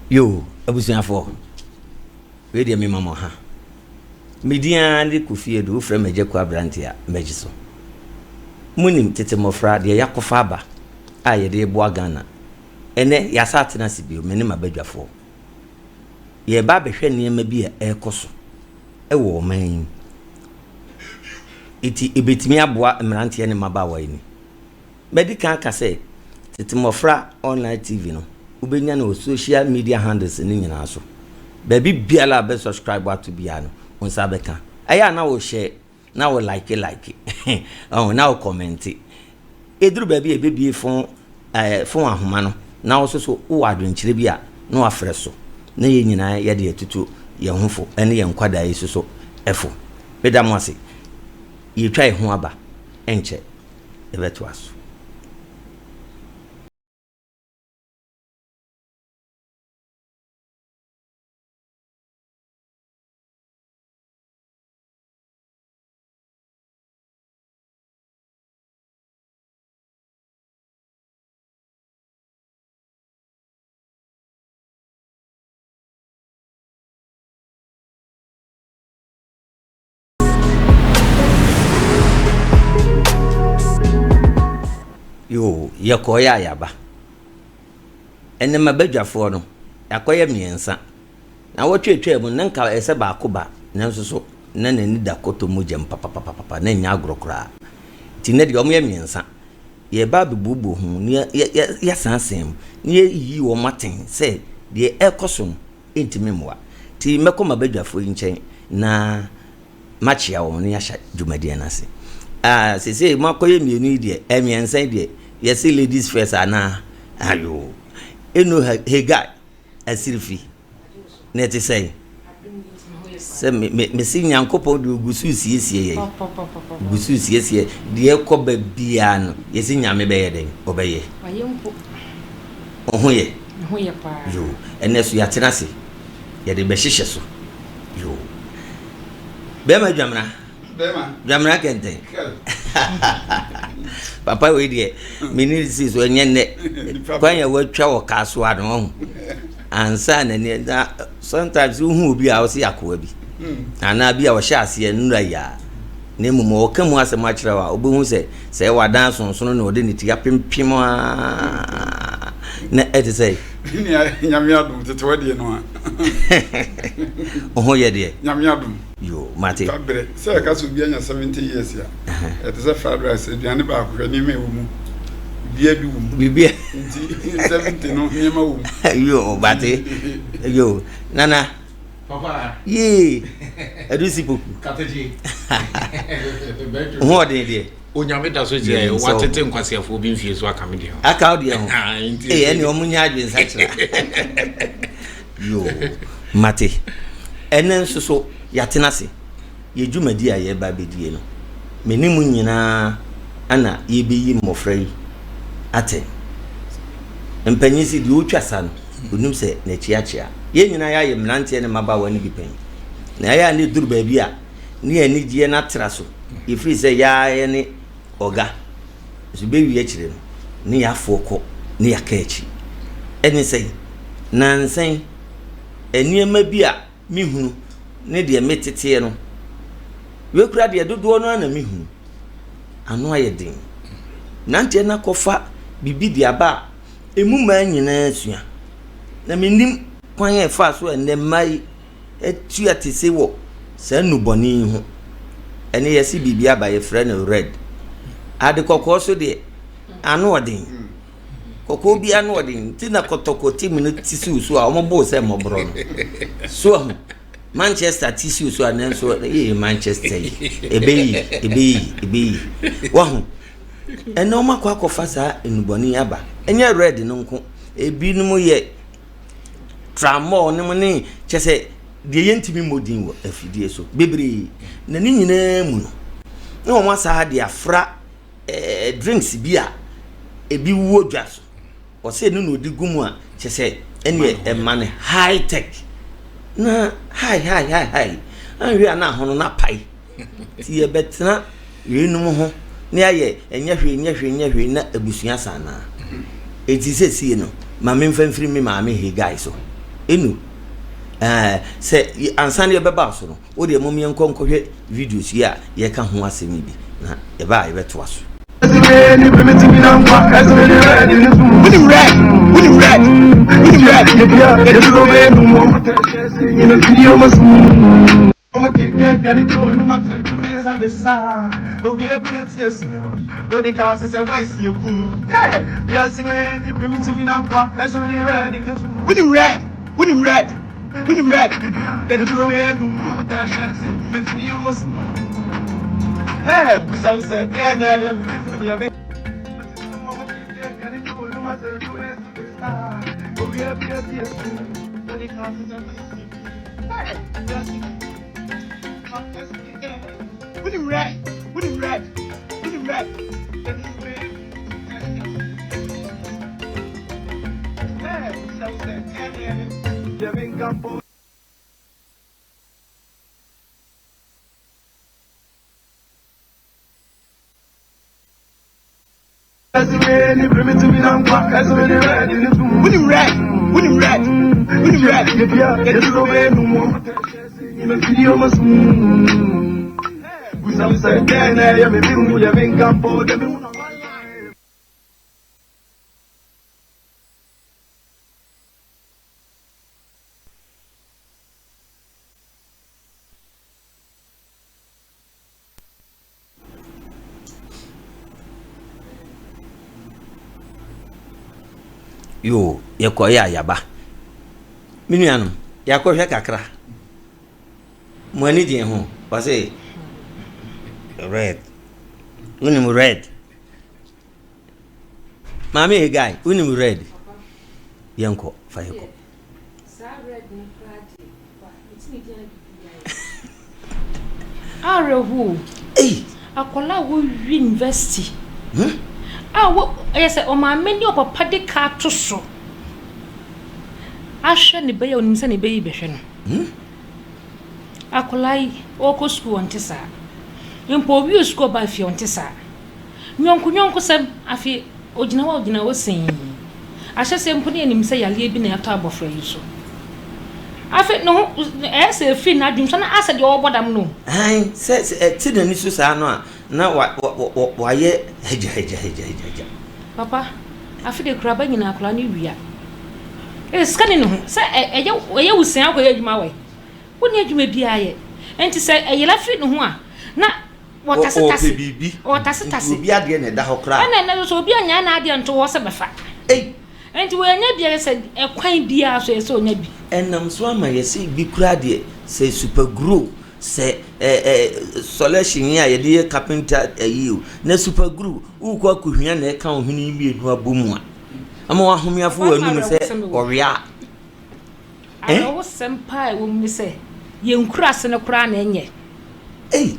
Yoo, abusuafoɔ, wei deɛ mema mo ha. Me din ara ne Kofi Adu, wofrɛ me Agya Kuo Aberante a, mɛgye so. Monim, tete mmɔfra, deɛ yɛakɔfa aba a yɛde reboa Ghana. Ɛnnɛ, yɛasan atena ase bio, me ne m'abadwafoɔ. Yɛreba abɛhwɛ nneɛma bi a ɛrekɔ so wɔ ɔman yi mu. Enti ɛbɛtumi aboa mmeranteɛ ne mmabaawa yi ni. Madi kan aka sɛ, Tete Mmofra Online TV no, wobɛnya no wɔ social media handles no nyinaa so. Baabi biara a bɛ subscribe ato biara no, wo nsa bɛka. Ɛyɛ a na wo share, na wo like like, ɔho, na wo comment. Ɛduru baabi a ɛbɛbie fon, eh, fon ahoma no, na wo nso so wowɔ adwenkyerɛ bi a, na wafrɛ so. Na yɛn nyinaa yɛde atutu yɛn ho fo ne yɛn nkwadaa yi nso so fo. Meda mo ase. Yɛtwa yɛn ho aba, ɛnkyɛ. yɛbɛtoa so. Yoo, yɛkɔeɛ a yɛaba. Ɛnnɛ m'abadwafoɔ no, yɛakɔyɛ mmiɛnsa. Nnawɔtwe a ɛtwaa mu no, na nka ɛsɛ sɛ baako ba, nanso so na n'ani da kɔtɔ mogya mu papapapapa, na ɛnyɛ agorɔ koraa. Nti nnɛ deɛ wɔyɛ mmiɛnsa. Yɛreba abɛbuobuo ho, na yɛasansan mu, na yɛayiyi wɔn atɛn sɛ deɛ ɛrekɔ so no, ɛntumi mmoa. Nti mɛkɔ m'abadwafoɔ yi nkyɛn na makyea wɔn na yɛahyɛ dwumadie no ase. Ah, seesei moakɔyɛ mmienu yi deɛ, eh, mmiɛnsa yi deɛ, yɛse ladies first anaa? Ayoo. Eno Hegai Asirifi, na ɛte sɛn? Sɛ me, me, mese Nyankopɔn deɛ ɔgu so resiesie yɛn. Ɔgu so resiesie deɛ ɛkɔ ba biara no, yɛse Nyame bɛyɛ dɛn? Ɔbɛyɛ. Wo ho yɛ? Me ho yɛ paa. Yoo, ɛnnɛ so yɛatena ase, yɛde bɛhyehyɛ so. Yoo. Bɛrima Dwamena. Bɛrima. Dwamena kɛntɛn. Papa wei deɛ, me ne si so ɛnyɛ nnɛ. Kwan yɛ watwa wɔ kaa so ano ɔho. Ansa na ni na sometimes wohu obi a ɔsi akoa bi. Hmm. Anaa bi a ɔhyɛ aseɛ nnura yi a. Na mmom ɔka mu asɛm akyerɛ wo a, wobɛhu sɛ sɛ wadan sonsono na ɔde ne ti apempem a na ɛte sɛ. Nyame adom tete wɔ deɛ no a. Wo ho yɛ deɛ. Nyame adom. Yo, mate. Fa brɛ sɛ ɛka sɛ obi anya 70 years a, ɛte sɛ fried rice, aduane baako hwɛ nneɛma ɛwɔ mu. Biribiara bi wɔ mu. Biribiara. Nti 70 no nneɛma wɔ mu. Yo, mate. Yo, Nana. Papa. Yee. Adusi poku. Katakyi. Ho ɔden deɛ. Onyame da so kyerɛ watete nkwaseafoɔ bi mfie so aka me deɛ ho. Aka wo deɛ ho. Ee ɛne ɔmo nya adwene nsakyera. Yoo mate. Ɛnɛ nso so yɛatena ase. Yɛ dwumadi a yɛreba abɛdie no, me ne mo nyinaa ana yɛbɛyi mmɔfra yi atɛn. Mpanyin se deɛ ɔtwa sa no, ɔnim sɛ n'akyi akyea. Yɛn nyinaa yɛayɛ mmeranteɛ ne mmabaawa no bi pɛn. Na ɛyɛ a na ɛduru baabi a, ne yɛn anigyeɛ no atra so. Yɛfiri sɛ yɛn ara yɛne ɔga. Nso bɛwie akyire no, ne yɛafoɔ kɔ ne yɛaka akyi. Ɛne sɛn? Nansa yi, nneɛma bi a mehunu ne deɛ meteteɛ no, wei koraa deɛ dodoɔ no ara na mehunu. Ano ayɛ den. Mmeranteɛ no akɔfa biribi de aba a, Emu mmaa nyinaa sua. Na mennim kwan a ɛfaa so a nnɛ mmaa yi atua te se wɔ saa nnubɔne yi ho. Ɛne yɛse biribi aba yɛfrɛ no red. Ade kɔkɔɔ so deɛ, ano ɔden. Kɔkɔɔ bi ano ɔden. Nti na kɔtɔkɔ team no ti siw so a wɔn sɛ mmɔborɔ no. So ahu. Manchester ti siw so a nanso ee Manchester yi ɛbɛyi ɛbɛyi ɛbɛyi. Wahu. Ɛnna wɔakɔ akɔfa saa nnubɔne yi aba. Ɛnyɛ red no nko, ebinom yɛ tramol nom ne kyɛ sɛ deɛ yɛntumi mmɔ din wɔ afidie so bebree. Na ne nyinaa mu no, na wɔn asaa de afra ɛɛ drinks bi a ebi wɔ dwa so. Ɔsɛ ɛno na ɔde gu mu a kyɛ sɛ ɛneɛ ɛma no high tech na high high high high anhwɛ a na ahono no apae. Nti yɛbɛtena weinom ho na yɛayɛ ɛnyɛ hwee nyɛ hwee nyɛ hwee na abusua san naa. Enti sesie no, ma memfa mfiri me maame Hegai so. Enu ɛɛ sɛ ansa na yɛbɛba so no, wo deɛ mom yɛnkɔ nkɔhwɛ videos yi a yɛka ho asɛm yi bi na yɛba a yɛbɛtoa so. Wonim red, wonim red, wonim red. Wonim red, wonim red, wonim red. Wonim red, wonim red, wonim red. Wonim red, wonim red, wonim red. Yoo, yɛkɔeɛ a yɛaba. Me nuanom, yɛakɔhwɛ kakra. Mo ani gye ho? Wɔse red. Wonim red? Maame yɛ guy, wonim red? Yɛnkɔ, fa yɛkɔ. Awerɛhow. Ei! Akwadaa a wawie university Hmm? a wɔ ɛyɛ sɛ ɔmaame ne ɔpapa de ka ato so ahwɛ ne ba yi a onim sɛ ne ba yi bɛhwɛ no. Hmm? Akwadaa yi ɔrekɔ sukuu ɔnte saa. Mpo owie sukuu ɔba fie ɔnte saa. Nyɔnko-nyɔnkosɛm, afei ogyina hɔ a ogyina hɔ sɛn. Ahyɛseɛ mpo na yɛnim sɛ yareɛ bi na ɛtɔ abɔfra yi so. Afei ne ho ɛyɛ sɛ ɛfiri n'adwene so na asɛ deɛ ɔrebɔ dam no. Aane, sɛ sɛ ɛte n'ani so saa no a, na wa wa wa wayɛ hagyahagyahagyahagyagya. Papa, afei deɛ kuraba nyinaa akwadaa no wia. Ee, sika ni ne ho. Sɛ ɛyɛ ɛyɛ wo sɛn akɔyɛ adwuma wɔ he? Wonni adwuma biara yɛ. Enti sɛ ɛyera firi ne ho a, na Ɔpɛ biribi. Nti obi adeɛ na ɛda hɔ koraa. Ɛna ɛnɛ nso obi anyaa n'adeɛ nto hɔ sɛ bɛfa. Ei! Nti wɔanya bi ayɛ sɛ ɛkwan biara so ɛsɛ sɛ ɔnya bi. Ɛnam so ama yɛse bi koraa deɛ sɛ super glue sɛ ɛ ɛ solution yi a yɛde yɛ carpenter ayi o na super glue wokɔ akɔhwia na ɛka wo hwene yi mmienu abɔ mu a ama wahome afo w'anum sɛ ɔwea. Eh? Awerɛhosɛm paa a ɛwɔ mu ne sɛ, yɛn nkuraase no koraa na ɛnyɛ. Ei!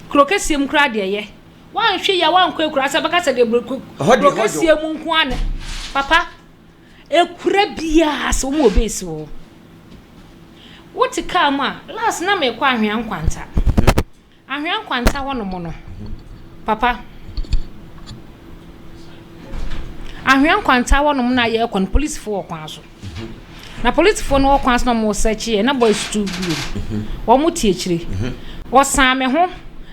Kuro kɛseɛ mu koraa deɛ ɛyɛ. Woanhwɛ yie a woankɔ akuraase a bɛka sɛ deɛ Ɛhɔ kuro deɛ ɛhɔ kɛseɛ dwo. mu nko ara na papa akura biara sɛ wɔn wɔ base wɔ hɔ. Wote kaa mu a, last na merekɔ Anhwea Nkwanta. Anhwea Nkwanta hɔnom no, papa, Anhwea Nkwanta hɔnom na yɛrekɔ no, polisifoɔ wɔ kwan so. Na polisifoɔ no wɔ kwan so na wɔn resɛkye yɛn, na boys tu bio. Wɔn te akyire. Wɔsan me ho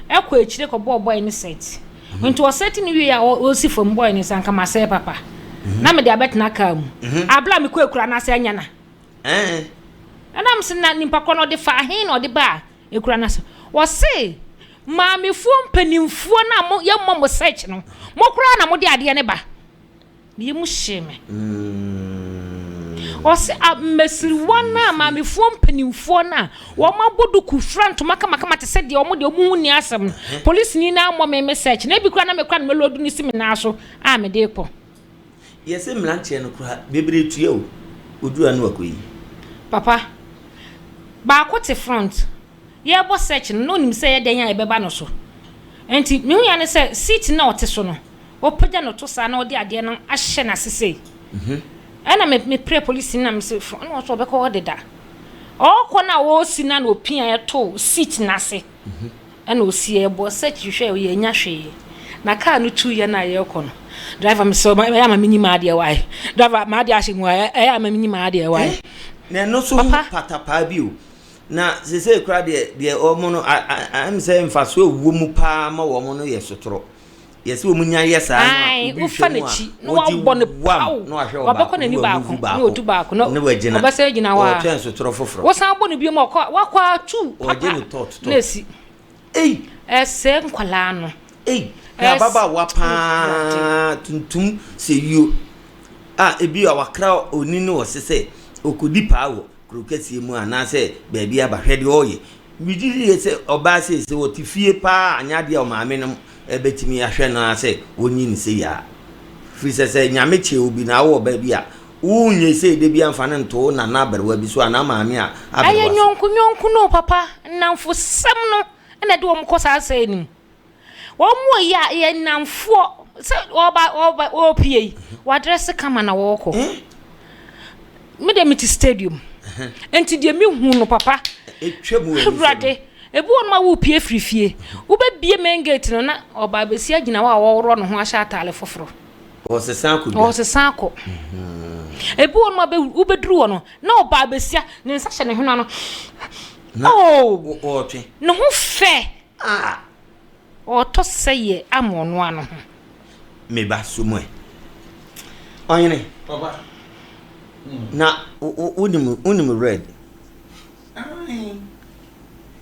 kɔ akyire kɔbɔɔ boy no set. Nti ɔsɛte no wie a ɔsi fam boy no sɛ anka masɛe papa. Na mede abɛtena kaa mu. Abla mekɔ akura no ase anya na. Ɛna mese na nipa korɔ no ɔde fa ahe na ɔde baa Ekura no ase. Ɔse maamefoɔ mpanimfoɔ no a mo yɛmmɔ mo search no, mo koraa na mode adeɛ no ba. Ne yam hyee me. Ɔse a mmasiriwa no a maamefoɔ mpanimfoɔ no a wɔn abɔ duku fira ntoma kamakama te sɛ deɛ wɔn deɛ wɔn ho nni asɛm no, polisini no ammɔ me me search no. Ebi koraa na me koraa na mɛloadu no si me nan so a mede rekɔ. Yɛse mmeranteɛ no koraa bebree tua o, oduru a na wakɔyi. Papa, baako te front, yɛrebɔ search no na onim sɛ ɛyɛ dɛn a yɛbɛba no so. Nti me hu ya ne sɛ seat no a ɔte so no, wapagya no to saa na ɔde adeɛ no ahyɛ n'ase sei. Ɛna me me prɛ polisi no na me se front, ɛna ɔso ɔbɛkɔ hɔ deda. Ɔrekɔ no a ɔresi no a na ɔpia ɛto seat no ase. Ɛna ɔsi yɛbɔɔ search hwehwɛɛ yɛannya hwee. Na car no tuu yɛn a yɛrekɔ no, driver mesrɛ wo ɛyɛ a ma menyi m'adeɛ wae. Driver m'adeɛ ahyɛ mu a ɛyɛ a ma menyi m'adeɛ wae. Na ɛno nso ho patapaa bi o. Na seesei koraa deɛ deɛ wɔn no ɛm sɛ mfasoɔ ɛwɔ mu paa ma wɔn no yɛ sotorɔ. Yɛsɛ wɔn nya yɛ saa no a obi hwɛ mu a wɔgye wam na wahwɛ ɔbaako na wamuvu baako na wagyina ɔretwɛn sotorɔ foforɔ. Wosan bɔ no bio ma ɔkɔ wakɔ atu papa na esi. Ei! Ɛsɛe nkwadaa no. Ei! Na ababaawa paa tuntum sɛ yuo a ebi a wakra oni ne ɔse sɛ ɔkɔdi paa wɔ kuro kɛseɛ mu anaasɛ baabi aba hwɛ deɛ ɔreyɛ. Megye die sɛ ɔbaa sei sɛ ɔte fie paa a anyɛ adeɛ a ɔmaame nom bɛtumi ahwɛ no ara sɛ ɔnyi no sei a. Firi sɛ sɛ Nyame kyɛ obi na wowɔ ba bi a wonyɛ sei da biara mfa no nto wo nana aberewa bi so anaa maame a aberewa Ɛyɛ so. nyɔnko nyɔnko no o papa, nnamfosɛm no na ɛde wɔn kɔ saa sɛe no mu. Wɔn mu yɛ a yɛ nnamfoɔ sɛ wɔba wɔba wɔrepie yi, wɔadrɛse kama na wɔrekɔ. Me deɛ mete stadium, nti deɛ mehu no papa, Awurade, ebi wɔ nom a worepie firi fie, wobɛbie main gate no na ɔbaa bɛsi agyina hɔ a wɔreworɔ ne ho ahyɛ ataale foforɔ. Ɔresesa akɔ dwa. Ɔresesa akɔ. Ebi wɔ nom a wobɛduru hɔ no na ɔbaa bɛsia ne nsa hyɛ ne hwene ano. Na oh! ɔretwe. Ne ho fɛ. Ah! Ɔretɔ sɛeɛ ama ɔno ara ne ho. Me ba, so mu ɛ. Ɔhene. Papa. Na wonim wonim red. Ae.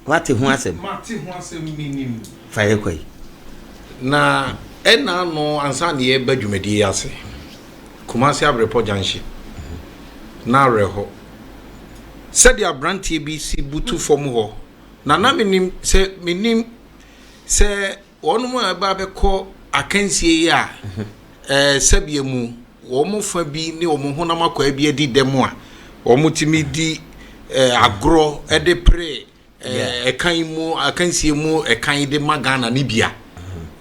Wate ho asɛm? Mate ho asɛm menim. Fa yɛ kɔ yi. Na ɛna ano ansa na yɛreba dwumadie yi ase, Kumasi Abrepɔ Junction, na awerɛhɔ sɛdeɛ aberanteɛ bi si butu fam hɔ Na na menim sɛ menim sɛ wɔn a ɛba abɛkɔ akansie yi a ɛɛ sɛbea mu wɔn fa bi ne wɔn honam akwaa bi adi dɛm a wɔtumi di ɛɛ agorɔ de pere ɛɛ ɛkan mu akansie mu ɛkan de ma Ghana ne bi a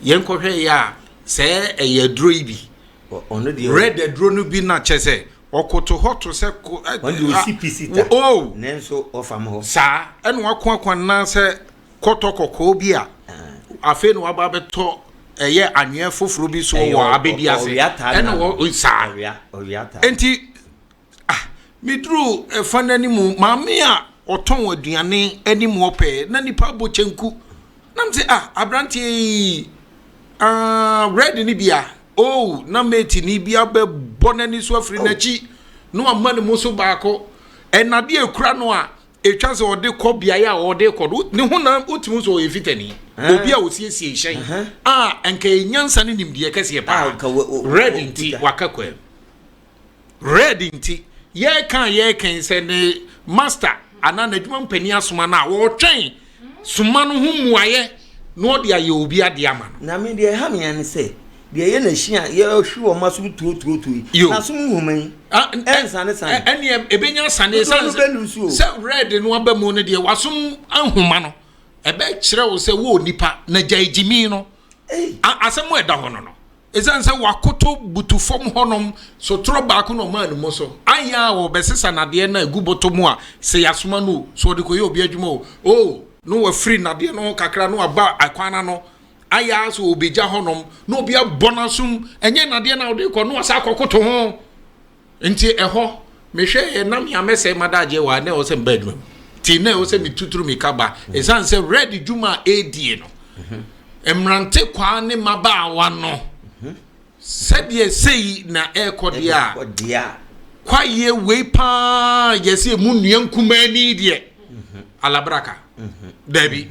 yɛn kɔhwɛ yɛ a sɛ ɛyɛ aduro yi bi red aduro no bi na kyɛ sɛ Ɔkoto hɔ to sɛ ko. Wɔn de osi pi sita. Oh. Nanso ɔfam hɔ. Saa ɛna wako akwan nan sɛ kɔtɔ kɔkɔɔ bi a afei na waba abɛtɔ ɛyɛ anwea foforɔ bi so wɔ abɛdi ase. Ɛna wɔ saa. Enti ah meduru ɛfa n'anim maame a ɔtɔn aduane anim hɔ pɛɛ na nipa abɔ kyɛnku na m sɛ ah aberanteɛ yi ah red ne bia. Oh, na mate ni bi abɛbɔ n'ani so afiri oh. n'akyi na wama ne mu so baako. Ɛnade a ekura no a etwa sɛ ɔde kɔ beaeɛ a ɔde kɔ no ne ho na wotumi sɛ ɔyɛ fitani eh. obi a osiesie hyɛn uh-huh. a nka nyansa ne nimdeɛ kɛseɛ paa ah, red nti waka kwam. Red nti, yɛreka a yɛreka yi sɛ ne master anaa n'adwuma mpanin asoma no a, ɔretwɛn soma no ho mmuaeɛ na ɔde ayɛ obi adeɛ ama no. Na me deɛ ɛha me ara ne sɛ, deɛ ɛyɛ n'akyi a yɛhwe wɔn asom tuotuotuo yi, n'asom nhoma yi, ɛnsanesane. Ɛnneɛ ɛbɛnya asane ɛsiane sɛ sɛ red no aba mu no deɛ w'asom nhoma no ɛbɛkyerɛ wo sɛ wo onipa na gyae gyimi no. Asɛm a ɛda hɔ no no. Esiane sɛ wakoto butu fam hɔnom sotorɔ baako na ɔmaa ne mu so ayɛ a ɔrebɛsesa nnadeɛ no agu bɔtɔ mu a, sɛ yɛasoma no o, sɛ ɔde kɔyɛ obi adwuma o, o, na wafiri nnadeɛ no ho kakra na waba kwan no ano ayɛ ara sɛ ɔrebɛgya hɔnom na obi abɔ n'asom, ɛnyɛ nnadeɛ no a ɔde rekɔ na wasan akɔkoto ho. Nti ɛhɔ, mehwɛeɛ na me a mɛsɛe m'adagyeɛ wɔ ha na ɛwɔ sɛ meba adwuma mu. Nti na ɛwɔ sɛ metuturu mmirika ba. Ɛsiane sɛ red dwuma a ɛredie no, mmerante kwaa ne mmabaawa no, sɛdeɛ sei na ɛrekɔ deɛ a, kwaeɛ wei paa yɛsɛ ɛmu nnua nkumaa ni deɛ, alabraka. Dabi.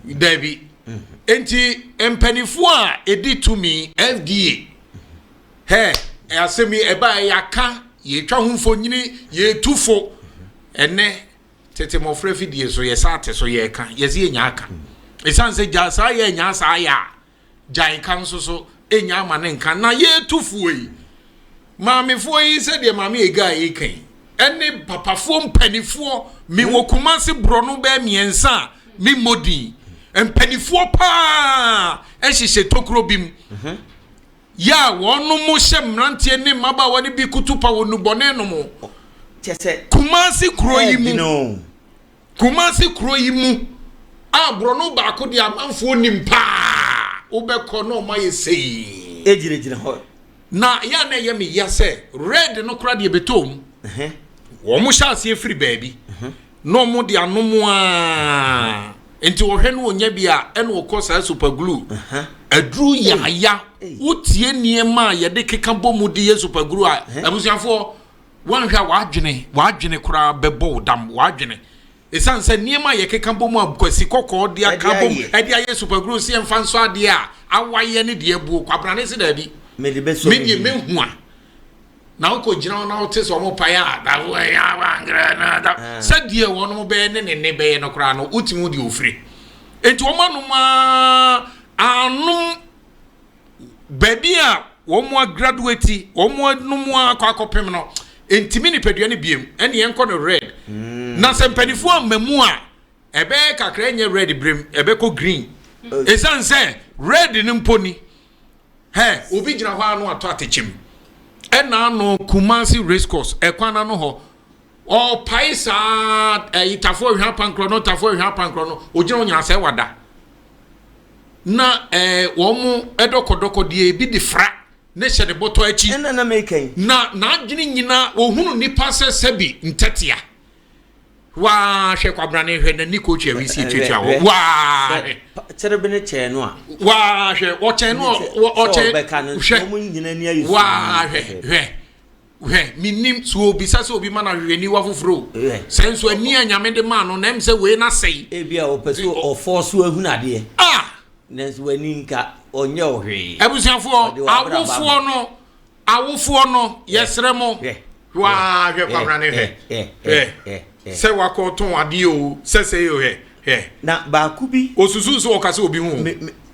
Dabi. Nti mpanimfoɔ a ɛdi tumi, FDA, Hɛ, asɛm yi ɛbaeɛ yɛaka, yɛtwa ho mfonyini, yɛtu fo. Ɛnɛ, tete mmɔfra fidie so yɛsa ate so yɛreka, yɛse yɛnya aka. Ɛsiane sɛ gya saa yɛ nya saa yɛ a, gyae ka nso so ɛnya ama ne nka. Na yɛtu foɔ yi, maamefoɔ yi sɛdeɛ maame Ega yi ka yi, ɛne papafoɔ mpanifoɔ, mewɔ Kumase borɔno bɛɛ mmiɛnsa a memmɔ din, mpanifoɔ paa ɛhyehyɛ tokuro bi mu. Yɛ a wɔnom hyɛ mmeranteɛ ne mmabaawa no bi kutupa wɔ nnubɔne nom ho. Kumasi kuro yi mu, Kumasi kuro yi mu a borɔno baako deɛ amanfoɔ nim paa, wobɛkɔ na wɔn ayɛ sei. Egyinagyina hɔ. Na yɛ a na ɛyɛ me ya sɛ red no koraa deɛ bɛtɔ mu. Wɔn hyɛ aseɛ firi baabi na wɔn de anom aa nti wɔhwɛ no wɔnya bi a ɛna wɔkɔ saa super glue aduru yaya wotie nneɛma a yɛde keka bɔ mu de yɛ super glue a abusuafoɔ wɔnhwɛ a wɔadwene wɔadwene koraa bɛbɔ wo dam wɔadwene ɛsiane sɛ nneɛma a yɛkeka bɔ mu a kwasi kɔkɔɔ de aka bɔ mu ɛde ayɛ super glue sɛ yɛmfa nsɔ adeɛ a awayɛ ne deɛ abuo kwabrane se daabi medeɛ mehu a na wokɔ gyina hɔ na wote sɛ wɔn pae a sɛdeɛ wɔn bɛyɛ ne ne ne bɛyɛ no koraa no wotumi wo deɛ ofiri nti wɔn anom aa anom baabi a wɔn agraduate wɔn anom akɔ akɔpem no ntumi nipadua no biem ɛne yɛn kɔ no red mm. na sɛ mpanimfoɔ ama mu a ɛbɛyɛ kakra nyɛ red brem ɛbɛkɔ green ɛsiane sɛ red no mpo ni Hɛ, obi gyina hɔ ara na watɔ atɛkyɛ mu. Ɛna ano Kumasi race course ɛkwan n'ano hɔ. Ɔpae saa ɛyi tafo ahwia apankorɔ no tafo ahwia apankorɔ no ogyina hɔ nyinaa sɛ wada. Na ɛɛ wɔn ɛdɔkɔdɔkɔ deɛ ebi de fra ne hyɛ ne bɔtɔ akyi. Ɛna na meka yi. Na n'adwene nyinaa ohunu nipa sɛ sɛbi ntɛtea. Waa hwɛ kwabrane hwɛ n'ani kootwi a wisi tuatua hɔ waa hwɛ. Kyerɛbene kyɛn no a. Waa hwɛ ɔkyɛn no ɔkyɛn hwɛ waa hwɛ hwɛ hwɛ menim so obisa sɛ obi ma no ahwehwɛniwa foforɔ o sɛ nso ani a nyame de maa no na ɛm sɛ wei na sɛe. Ebi a ɔpɛ so ɔfɔ so ahunu adeɛ. Ah. Nanso w'ani nka ɔnyɛ ɔhwee. Abusuafoɔ awofoɔ no Awofoɔ no yɛsrɛ mo waa hwɛ kwabena ne hwɛ hwɛ sɛ wakɔ tɔn adeɛ o sɛ sɛ o hwɛ hwɛ. Na baako bi. Osusu sɛ ɔka sɛ obi ho o.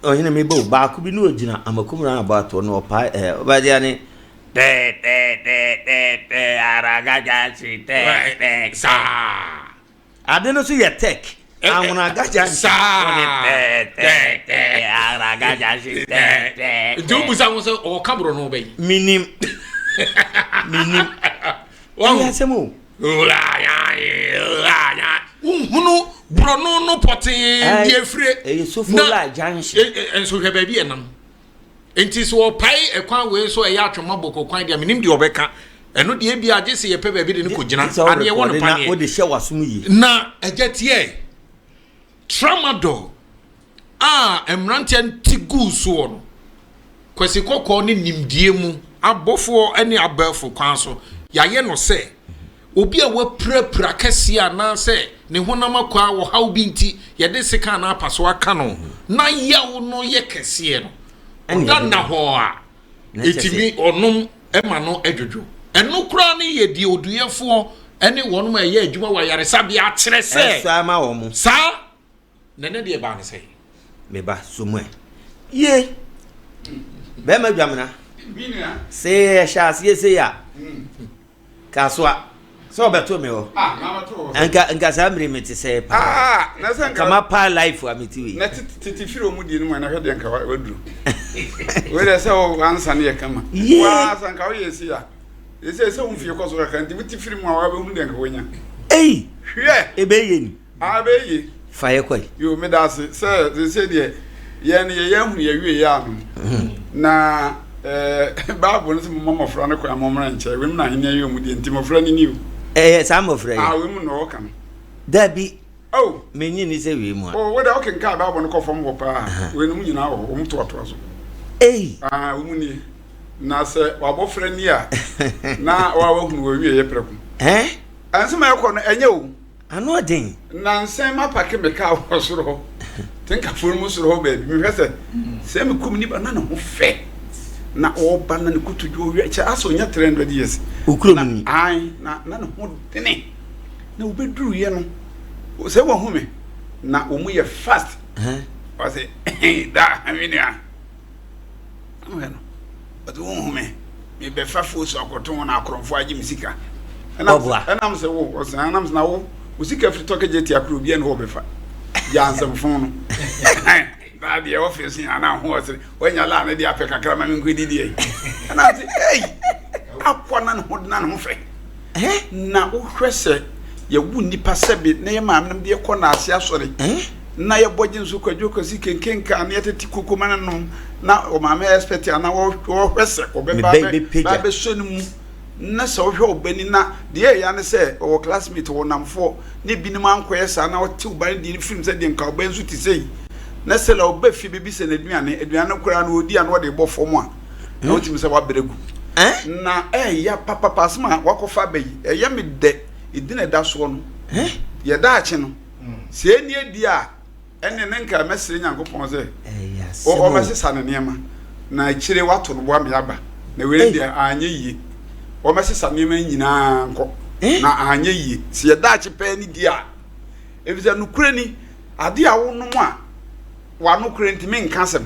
Ɔhene mi bɔ baako bi ne ogyina amakum round about no ɔpa ɛɛ ɔbɛgye ne tɛɛ tɛɛ tɛɛ tɛɛ tɛɛ aragagya si tɛɛ tɛɛ saa. Ade no so yɛ tech. Anwonagagya nti. Saa. Tɛɛ aragagya nti tɛɛ. Nti wo busa ho sɛ ɔka borɔ no bɛyi. Minim. Minim. Ɛyɛ asɛm o. Wohunu borɔno no pɔtee deɛ efire. Ɛyɛ Sofola junction. Nso hwɛ baabi ɛnam. Enti sɛ ɔpae ɛkwan wei so ɛyɛ atwoma bɔkɔ kwan deɛ menim deɛ ɔbɛka. Ɛno deɛ ebi agye sɛ yɛpɛ baabi de no kɔgyina aneɛ wɔ no paneɛ. Wode hyɛ w'asom yie. Na agya tiɛ tramadol a mmeranteɛ te guu soɔ no, Kwasi Kɔkɔɔ ne nimdeɛ mu abɔfoɔ ne abɛɛfo kwan so yɛayɛ no sɛ Obi a wapirapira kɛseɛ anaasɛ ne honam akwaa ɔhaw bi nti yɛde sekan anaa apaso aka no na yaw no yɛ kɛseɛ no, ɔda nnahɔɔ a, ɛtumi ɔnom ma no dwodwo. Ɛno koraa no yɛ deɛ oduyɛfoɔ ne wɔnom a ɛyɛ adwuma wɔ ayaresabea akyerɛ sɛ saa. Na ɛnɛ deɛ ɛbaa ne sɛn? Me ba, so mu ɛ. Ye! Bɛrima Dwamena, se yɛhyɛ aseɛ sei a, kasoa, sɛ ɔbɛto me hɔ. Nka, nka saa mmiri mete sɛɛ paa. Nka ma paa life a mete wei. Na tete firi ɔmu die no mu a na hwɛ deɛ nka waduru. Wei deɛ sɛ wansa ne yɛ kama. Ye! Wansa nka woyɛ sei a. Ɛsɛ sɛ wo mfie kɔ so kakra nti wote firi mu a wabɛhu deɛ nka wanya. Ei! Hwɛ! Ɛbɛyɛ ni. Ah ɛbɛyɛ yie. Fa yɛ kɔ yi. Yoo meda ase sɛ sese deɛ yɛn no yɛyɛ ahunu yɛ wie yɛ ano na ɛɛ baabu no sɛ mo ma mmɔfra no kwan mo mmra nkyɛn wei mu na ahenni ayɛ ɔmo deɛ nti mmɔfra no ni o. Ɛyɛ saa mmɔfra yi. Ah wei mu na ɔka no. Dabi. Oh. Menyi ni sɛ wei mu a. Oh wo deɛ ɔkenkan baabu no kɔ fam hɔ paa wei no mu nyinaa wɔ hɔ wɔn toatoa so. Ei. Ah wɔn nie na sɛ wabɔfra ni a na wahunu wɔ wie yɛ prɛko. Ɛn. Ɛnsɛm a ɛkɔ no ɛnyɛ o. Ano ɔden. Nnansa yi mapake me kaa wɔ soro hɔ, Tenkafoɔ no mu soro hɔ baabi. Mehwɛ sɛ, sɛ me kum nipa na ne ho fɛ, na ɔba na ne kotodwe ɔwia kyɛ asɛ ɔnya 300 years. Okurom ni. Ae, na na ne ho dene. Na wobɛduruiɛ no, sɛ wahu me, na wɔn yɛ fast. Ɔse, da, me nua. Wohwɛ no, ɔse wonhu me, mebɛfa fo so akɔtɔn na akorɔmfoɔ agye me sika. Ɔboa. Ɛnam sɛ wo, ɔse ɛnam sɛ na wo, wo sika firi tɔkɛ gye tia koro obiara ne hɔ ɔbɛfa. Gya nsɛmfo no. Na deɛ ɔfe so nyinaa na ho ɔsere, wanya laa ne deɛ apɛ kakra ma me nkɔdi deɛ. Ɛnam sɛ, ei, akɔ na ne ho na ne ho fɛ. Na wohwɛ sɛ yɛwo nnipa sɛbe na yɛ maame nom de yɛkɔ naase asɔre na yɛbɔ gye nso kwadwo kwasi kenkenka na yɛtete koko ma no nom na ɔmaame expect ana wɔhwɛ sɛ ɔbɛba bɛsɔ no mu. Na sɛ wohwɛ wo ba ni na deɛ ɛyɛ ne sɛ ɔwɔ classmate, ɔwɔ nnamfoɔ, na ebinom ankɔyɛ saa na ɔte wo ba no deɛ no firim sɛ deɛ nka wo ba nso te sei. Na sɛ la ɔba fie bɛbisa no aduane, aduane no koraa no ɔdi a na ɔde rebɔ fam a, na wotumi sɛ wabrɛ gu. Na ɛyɛ papapa asɛm a wakɔfa aba yi, ɛyɛ me dɛ, ɛdi na ɛda soɔ no, yɛ daakye no, sɛ ɛnni adi a, Ɛnne ne nka mɛsrɛ Nyankopɔn sɛ ɔmmɛsesa ne nneɛma, na akyire wato no bo ame aba, na wei deɛ anyɛ yie. Ɔmmɛsesa nneɛma nyinaa nkɔ, na anyɛ yie. Sɛ yɛ daakye pɛɛ ne di a, efisɛ nokorɛ ni, adeɛ a wonom a w'ano korɛ ntumi nka asɛm.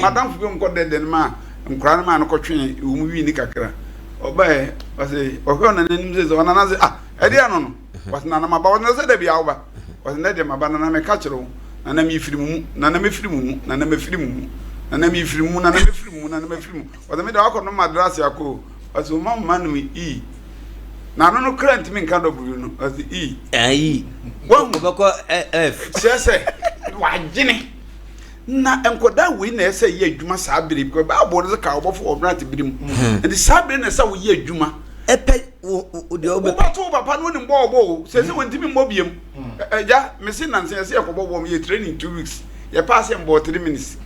Madamfo bi nkɔ dɛdɛ no maa nkwadaa no maa no kɔtwee wɔn wii ne kakra. Ɔbaeɛ, ɔse ɔhwɛ ɔnana anim sɛ sɛ ɔnana se ah ɛdeɛ ano no. Wɔse nana maba, wɔse sɛ dabi a woba. Wɔse nɛ deɛ maba nana meka kyerɛ wo, nana mefiri mo mu, nana mefiri mo mu, nana mefiri mo mu, nana mefiri mo mu, nana mefiri mo mu, nana mefiri mo mu. Wɔse me deɛ wakɔ nom madrase akɔ o. Wɔse wo ma mma nom ii. Na ano no kra ntumi nka W no. Wɔse ii. Ayi. Wahu. Wobɛkɔ F. Kyerɛ sɛ wagyene. Na nkwadaa wei na ɛsɛ yɛ adwuma saa bere because Bible no sɛ ka wɔbɔfo wɔ mmerante bere mu. Nti saa bere na ɛsɛ woyɛ adwuma. Ɛpɛ wo wo deɛ wobɛpɛ. Wobɛto wo papa no wonim bɔɔl bɔ o sɛ sɛ wɔntumi mmɔ biam. Agya mese nansa yɛsɛ yɛkɔbɔ bɔɔl yɛ training 2 weeks yɛ paase mbɔɔ 3 minutes.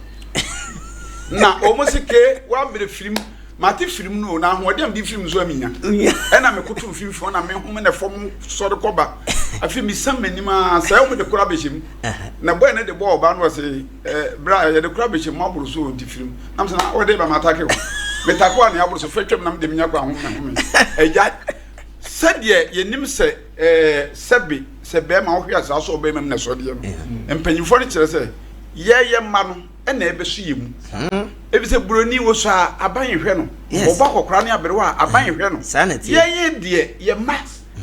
Na wɔn se ke wabere firim mate firim no o na ahoɔden a mede firim nso aminya. Ɛna mekoto mfimfini hɔ na mehome na fam sɔre kɔba. Afei mesa m'anim a sɛ wɔn de kora bɛhyɛ mu. Na bɔɔl no de bɔɔl ba no ɔse eh, bra yɛde kora bɛhyɛ mu aboro so nti firim. Na mesɛ na wɔde ba matake o. Metake a ne aboro so fɛ twam na mede menya kɔ ahome home. Agya sɛdeɛ yɛnim sɛ eh, sɛbe sɛ bɛrima wohwe asaa sɛ ɔbɛrima mu na ɛsɔdeɛ no. Mpanyimfoɔ no kyerɛ sɛ yɛyɛ mma no ɛna ɛbɛso yɛ mu. Efisɛ buroni wɔ so a aban hwɛ no. Ɔbɔ akɔkora ne aberewa a aban hwɛ no. Yɛyɛ deɛ yɛ mma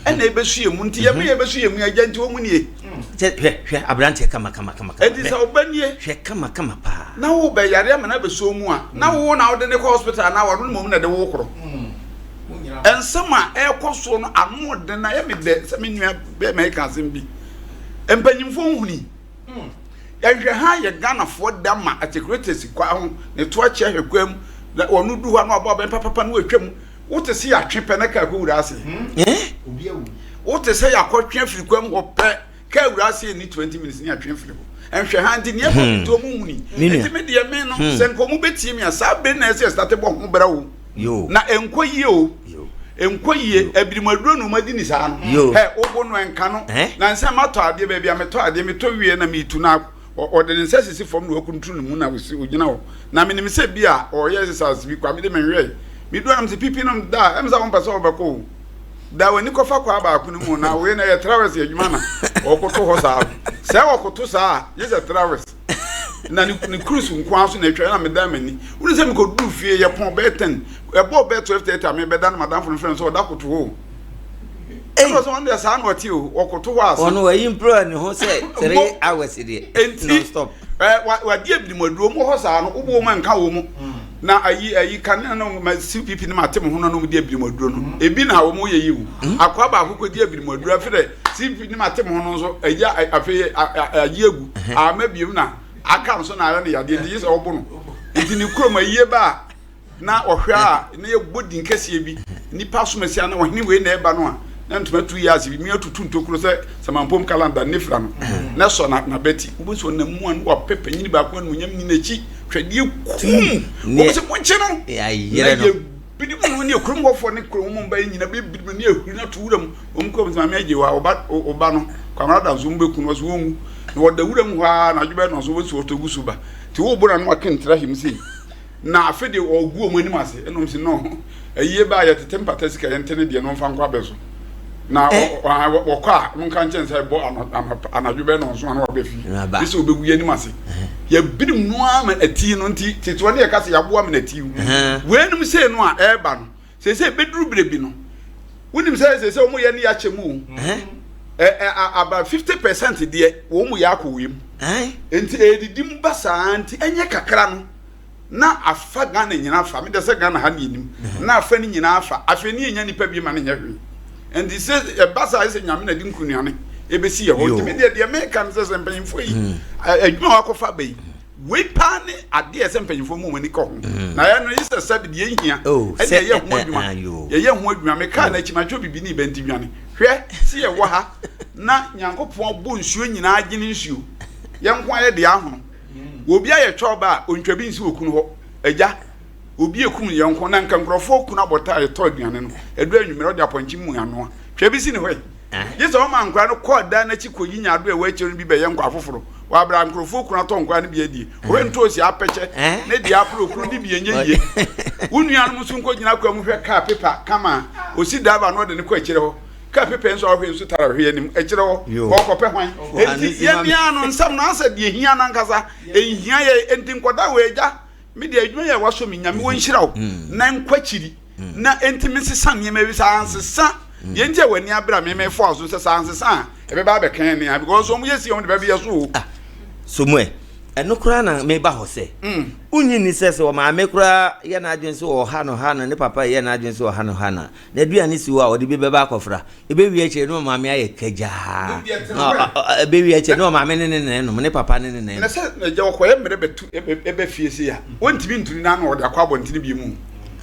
ɛna ɛbɛso yɛ mu nti yɛma yɛbɛso yɛ mu agya nti wɔn nie. Hwɛ hwɛ aberanteɛ kama kama kama. Eti sɛ ɔba nie. Hwɛ kama kama paa. Na wo bɛ yare ama na bɛso mu a na wo na wode ne kɔ hospital na wɔn mmom na de wo korɔ. Nsɛm a ɛrekɔ soɔ no ano ɔden na ɛyɛ me dɛ sɛ me nua bɛrima yi ka asɛm bi. Mpanyinfoɔ nhuni. Yɛhwɛ ha yɛ Ghanafoɔ da ma atekiretesi kwa ho ne to akyɛ hwɛ kwa mu na wɔn du hɔ a na wɔabɔ abɛn papapa na wɔatwa mu. Wote sɛ yɛatwe pɛ na kaa kɔwura ase. Wote sɛ yɛakɔtwe afiri kwa mu hɔ pɛ kaa wura ase ni 20 minutes ne yɛatwe afiri hɔ. Nhwɛ ha nti nea ɛkɔ nti ɔmo huni. Nti me deɛ me no sɛ nka ɔmo bɛtie me a saa bere na ɛsɛ yɛstate bɔ ho bra o. Na ɛnkɔ yie o. Ɛnkɔ yie. Abirimaduro na ɔmo adi ni saa no. Hɛ wobo no ɛnka no. Na nsɛ matɔ adeɛ baabi a metɔ adeɛ metɔ wie na metu na ɔde ne nsa sisi fam na wakunturu ne mu na ɔgyina hɔ. Na menim sɛ bi a ɔreyɛ exercise bi kwa mede menhwɛe. Medu anam sɛ pipi nom da a ɛm sɛ wompɛ sɛ wobɛkɔ o. Da w'ani kɔfa kwaa baako no mu na wei na ɛyɛ trawɛs adwuma na ɔkoto hɔ saa no. Sɛ ɔkoto saa a gye sɛ trawɛs na ne ne cruise nko ara so na atwa na meda m'ani. Wone sɛ mekɔduru fie yɛpɔn bɛyɛ 10 ɛbɔɔ bɛyɛ 12:30 a mebɛda no madamfo no frɛ no sɛ ɔda koto hɔ o. Ɛna ɔsɛ ɔno deɛ saa na ɔte o, ɔkoto hɔ asa. Ɔno wayi mpira ne ho sɛ 3 hours deɛ non stop. Ɛ wa wadi abirimaduro mu hɔ saa no, wobɔ wɔn nka wɔn mu. Na ayi ayi kanea no ma CPP no ma te mo ho na no di abirimaduro no. Ebi na wɔn yɛ yi o. Akoa baako kɔ di abirimaduro afei dɛ CPP no ma te mo ho no nso ayi afei ayi agu. Ama biem na aka nso na ayɛ no yadeɛ nti gye sɛ ɔbo no. Nti ne kurom ayie ba a na ɔhwɛ a na yɛbɔ din kɛseɛ bi nnipa asomasi a na ɔhene wei na ɛba no a na ntoma tu yɛ ase bi atutu ntokuro sɛ samampom kalanda ne fira no na sɔ na n'abati wobɛsi ɔnam mu a na wapɛ panyini baako animuonyam ni n'akyi twɛdeɛ kum wɔn sɛ monkye no na yɛbiri mu no ne kurom hɔfoɔ ne kurom mu mba nyina bɛbiri mu ne ahuri no ato wura mu wɔn kurom sɛ maame agye wa ɔba ɔba no kwamara da nso wɔn bɛku no ɔso wɔnwu na wɔda wura mu hɔ a na adwo bɛyɛ no nso wɔsi wɔtɔ gu so ba nti wɔbɔ na no akentra him sei Na afe deɛ ɔgu wɔn anim ase ɛna wɔn si no ayie ba a yɛtete mpata sika yɛnte ne deɛ no mfa nkɔ abɛ so na wɔkɔ a monka nkyɛn sɛ ɛbɔ anadwo bɛyɛ nɔnso ano waba fie ne sɛ wɔbɛgu yɛn anim ase yɛbirim no ara ma atii no nti tetewa ne yɛka sɛ yɛaboa me nati weinom sei no a ɛreba no seesei bɛduru berɛ bi no wonim sɛ seesei wɔn yɛ ne yɛakyɛ mu o aba 50% deɛ wɔn mu yɛ akɔ wei mu nti ɛdidi mu ba saa nti ɛnyɛ kakra no na afa Ghana nyinaa afa me deɛ sɛ Ghana ha ne yɛnim na afa ne nyinaa afa afei ne yɛnya nipa bi ma ne nyɛ hwee nti sɛ ɛba saa sɛ nyame na de nkunuane ɛbɛsi yɛ hɔ nti me deɛ deɛ meka no sɛ sɛ mpanyimfoɔ yi adwuma a wakɔfa ba yi. Wei paa ne adeɛ a ɛsɛ mpanyinfoɔ mu wɔn ani kɔ ho. Mm. Na yɛn no yi sɛ sɛbi deɛ nhia. Oh, ɛna yɛyɛ ho eh, adwuma. Eh, yɛyɛ ho adwuma. Me kaa n'akyi matwerɛ bibi ne bɛnti dwane. Hwɛ si yɛ wɔ ha na Nyankopɔn bɔ nsuo nyinaa gyene nsuo. Yɛn nko ayɛ deɛ ahono. Mm. Obi ayɛ twɛ ɔba a ontwa bi nsi okunu hɔ. Agya obi ekum yɛn nko na nka nkurɔfoɔ kunu abɔta a yɛtɔ aduane no. Ɛduru anwummerɛ ɔde apɔnkye mu anoa. Hwɛ bi si ne hɔ yi. Gye sɛ ɔma nkwadaa no kɔ dan no akyi kɔyi nyaadoa a ɛwɔ akyire no bi bɛyɛ nkwa afoforɔ. Wɔ abere a nkurɔfoɔ kunu atɔ nkwadaa no bi adie. Ɔhwɛ ntoosi apɛkyɛ ne deɛ apere okunu di bi ɛnyɛ yie. Wo nuanom nso nkɔgyina kwa mu hwɛ kaa pepa kama a ɔsi driver no ɔde no kɔ akyire hɔ. Kaa pepa nso a ɔhwɛ nso tara hwɛ anim akyire hɔ ɔrekɔpɛ hwan. Enti yɛn nea no nsɛm no asɛ deɛ hia no ankasa ɛnhia yɛn. Enti nkwadaa wɔ agya me deɛ adwuma yɛ wasɔ me Nyame wɔnhyira wo na nkɔ akyiri. na enti mesesa nneɛma bi saa ansesa deɛ nti a w'ani abere a meme fɔ so sɛ saa ansesa a ɛbɛba abɛka yɛn nea because wɔn yɛ si wɔn de bɛbi yɛ so o. Ah, so mu ɛ ɛno koraa na meba hɔ sɛ mm. wonyi ni sɛ sɛ ɔmaame koraa yɛ n'adwene sɛ ɔha no ha no ne papa yɛ n'adwene sɛ ɔha no ha no a n'aduane si hɔ a ɔde bi bɛba akɔfra Ɛbɛwie akyire na ɔmaame ayɛ kagyaa. Ɛbɛwie akyire na ɔmaame ne ne nananom ne papa ne ne nananom. Na sɛ agya ɔkɔyɛ mmerɛ bɛtu ɛbɛ fie sei a, wɔntumi ntuni n'ano ɔde akɔ abɔntene bio mu.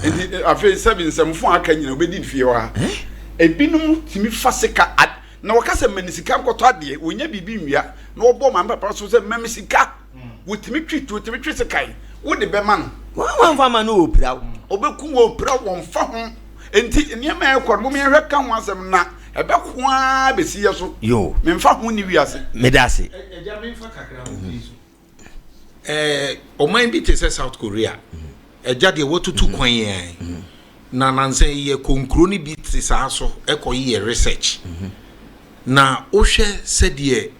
Nti afei sɛbi nsɛmfo a aka nyina ɔbɛdi fie hɔ a. Ebinom tumi fa sika na wɔka sɛ ma ne sika nkɔtɔ adeɛ, wɔnya biribi nwia na wɔbɔ maame papa so sɛ ma me sika. Wɔtumi twi wɔtumi twe sekan wode bɛma no. Wɔn wɔmfa ma no wɔpira wo. Ɔbɛku wɔpira wɔmfa ho. Enti nneɛma a ɛkɔ no, mom yɛnhwɛ ka ho asɛm na ɛbɛko ara bɛsi yɛ so. Yo. Memfa ho nni wiase. Meda ase. Agya memfa kakra ho bi so. Ɛɛ ɔman bi te sɛ South Korea. Agya deɛ watutu kwan yɛn. Na nansa yi yɛkɔ nkuro no bi te saa so ɛkɔ yɛ research. Na wohwɛ sɛdeɛ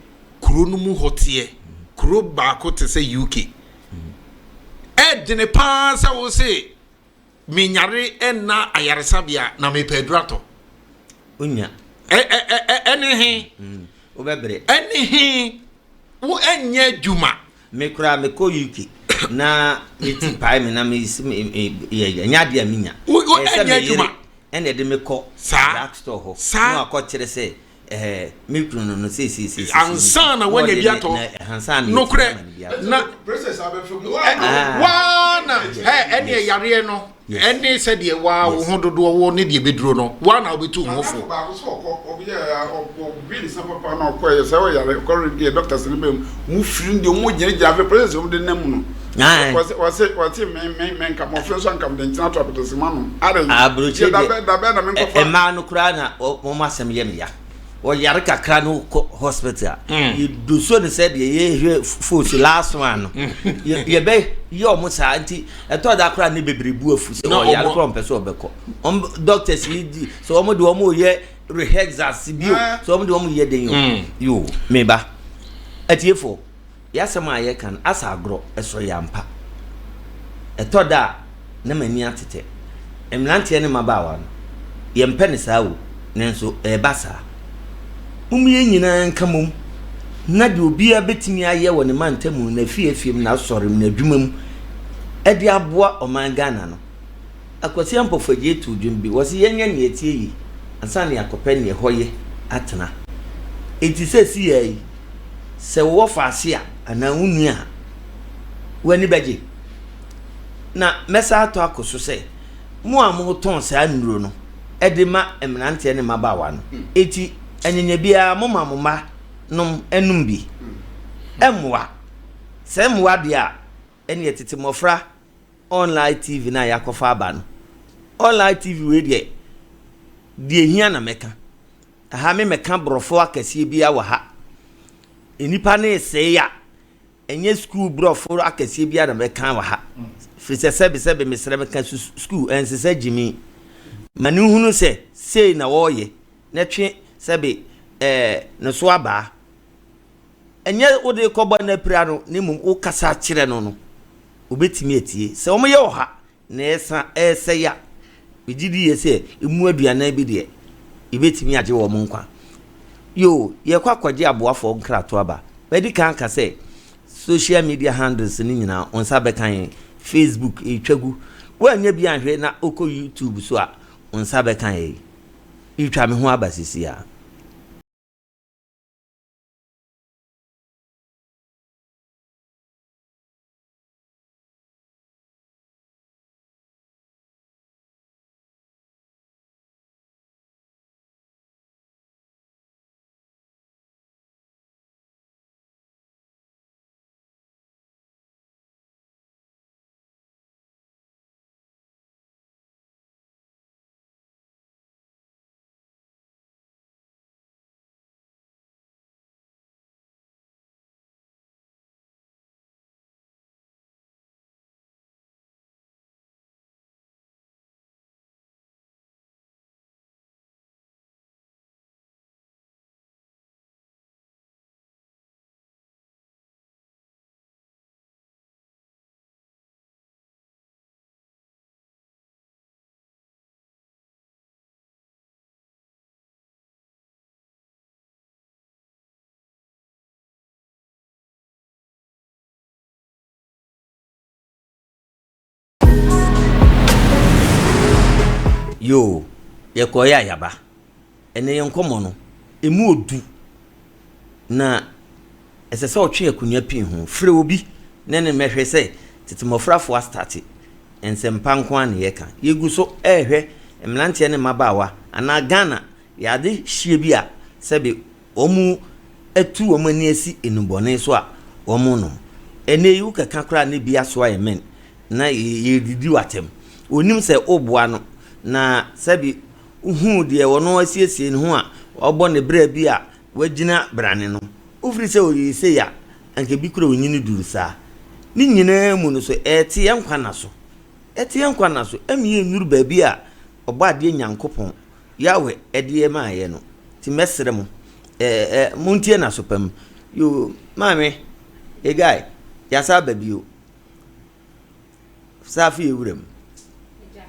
kuro no mu hɔ teɛ. Kuro baako te sɛ UK. Ɛdene paa sɛ wo se menyare nna ayaresabea na mepɛ aduru atɔ. Onya. Ɛne he? Mm, wobɛbrɛ. Ɛne he? Wo ɛnyɛ adwuma. Me koraa mekɔ UK na me ti pae me na me yɛ ɛnyɛ adeɛ a menya. Wo ɛnyɛ adwuma. Ɛna ɛde me kɔ drug store hɔ. Na wakɔ kyerɛ sɛ Ɛɛ, me kunu no no seesei seesei. Ansa na wanya bi atɔ. Nokorɛ na waa na ɛ ɛne yareɛ no ɛne sɛdeɛ waa wo ho dodoɔ wɔ ne deɛ bɛduro no waa na wobɛtu wo ho fo. Baako sɛ ɔkɔ ɔyɛ ɔbi nsa papa na ɔkɔ yɛ sɛ ɔyare ɔkɔ deɛ doctors no bɛ mu firi deɛ ɔmo gyinagyina afei process ɔmo de nam no. Wɔse wɔse wɔse me me me nka mɔfra nso anka mede nkyene ato apɛtɛsima no. Adɛn? Aburokyire deɛ dabɛ dabɛ na menkɔfa. Mmaa no koraa na wɔn asɛm yɛ me ya. Wɔyare kakra no kɔ hospital a, mm. yɛdoso no sɛ deɛ yɛhwɛ fos last one no. Mm. Yɛbɛ yɛ wɔn saa nti ɛtɔ da koraa ne bebree bu afu sɛ ɔyare koraa ɔmpɛ sɛ ɔbɛkɔ. Wɔn doctors yi di sɛ wɔn de wɔn yɛ rehearsals bio sɛ wɔn de wɔn yɛ den o. Mm. Yo meba atiefo. Y'asɛm a yɛka no asa agorɔ, ɛsɔ yɛ ampa. Ɛtɔ da a na m'ani atetɛ. Mmeranteɛ ne mmabaawa no, yɛmpɛ no saa o, nanso ɛreba saa. Mom yɛn nyinaa nka mmom na deɛ obiara bɛtumi ayɛ wɔ ne mantamu, n'afie afie mu, n'asɔre mu, n'adwuma mu de aboa ɔman Ghana no. Akwasi Ampofo Adjei too dwom bi, ɔse yɛnyɛ nea ɛteɛ yie ansa na yɛakɔpɛ nea ɛhɔ yɛ atena. Enti seesei yi, sɛ wowɔ faase a anaa wo nua a, w'ani bɛgye. Na mɛsan atɔ akɔ so sɛ, mo a motɔn saa nnuro no de ma mmeranteɛ ne mmabaawa no, enti anyanya biara moma mo mma nom nom bi. Ɛmmoa. Sɛ ɛmmoa deɛ a, ɛnneɛ tete mmɔfra online TV no a yɛakɔfa aba no. Online TV wei deɛ, deɛ ɛhia na mɛka. Ɛha me mɛka borɔfo akɛseɛ biara wɔ ha. Nnipa no resɛe a, ɛnyɛ sukuu borɔfo akɛseɛ biara na mɛka wɔ ha. Firi sɛ sɛbe sɛbe mesrɛ meka sukuu ɛnsesɛ gyimi. Ma no nhunu sɛ sei na wɔreyɛ na twe sɛbe ɛɛ ne so abaa. Ɛnyɛ wode kɔbɔ no apira no na mmom wokasa kyerɛ no no, obɛtumi atie. Sɛ wɔyɛ ɔha na ɛsa ɛresɛe a, megye di yie sɛ emu aduanan bi deɛ, yɛbɛtumi agye wɔn nkwa. Yoo, yɛrekɔ akɔgye aboafoɔ nkratoɔ aba. Madi kan aka sɛ, social media handles no nyinaa, wo nsa bɛka yɛn. Facebook, ɛretwa gu. Woannya bi anhwɛ na wokɔ YouTube so a, wo nsa bɛka yɛn. Retwa me ho aba seesei ara. Yoo, yɛkɔeɛ a yɛaba. Ɛnnɛ yɛn nkɔmmɔ no, ɛmu ɔdu, na ɛsɛ sɛ ɔtwe akonnwa pii ho. Frɛ obi ne no mmɛhwɛ sɛ tete mmɔfrafoɔ astate. Nsɛmpa nko ara na yɛka. Yɛgu so rehwɛ mmeranteɛ ne mmabaawa anaa Ghana yɛn adehyeɛ bi a sɛbe wɔatu wɔn ani asi nnubɔne so a wɔrenom. Ɛnnɛ yi wokɛka koraa na ebi asoa yɛn mɛn na yɛredidi wo atɛm. Ɔnnim sɛ woboa no na sɛbe wohuu deɛ ɔno asiesie ne ho a wabɔ ne bra bi a wagyina brane no. Wofiri sɛ ɔyɛ sei a, anka ebi koraa ɔnyini duru saa. Ne nyinaa mu no so ɛte yɛn nkwa nna so. Ɛte yɛn nkwa nna so. Ɛmma yɛnnuru baabi a Ɔbɔadeɛ Nyankopɔn, Yahweh, de yɛn maeɛ no. Nti mɛsrɛ mo, eh, eh, montie n'aso pa mu. Yoo, maame, Hegai, yɛasan aba bio. Saafo yɛ wuram. Agya,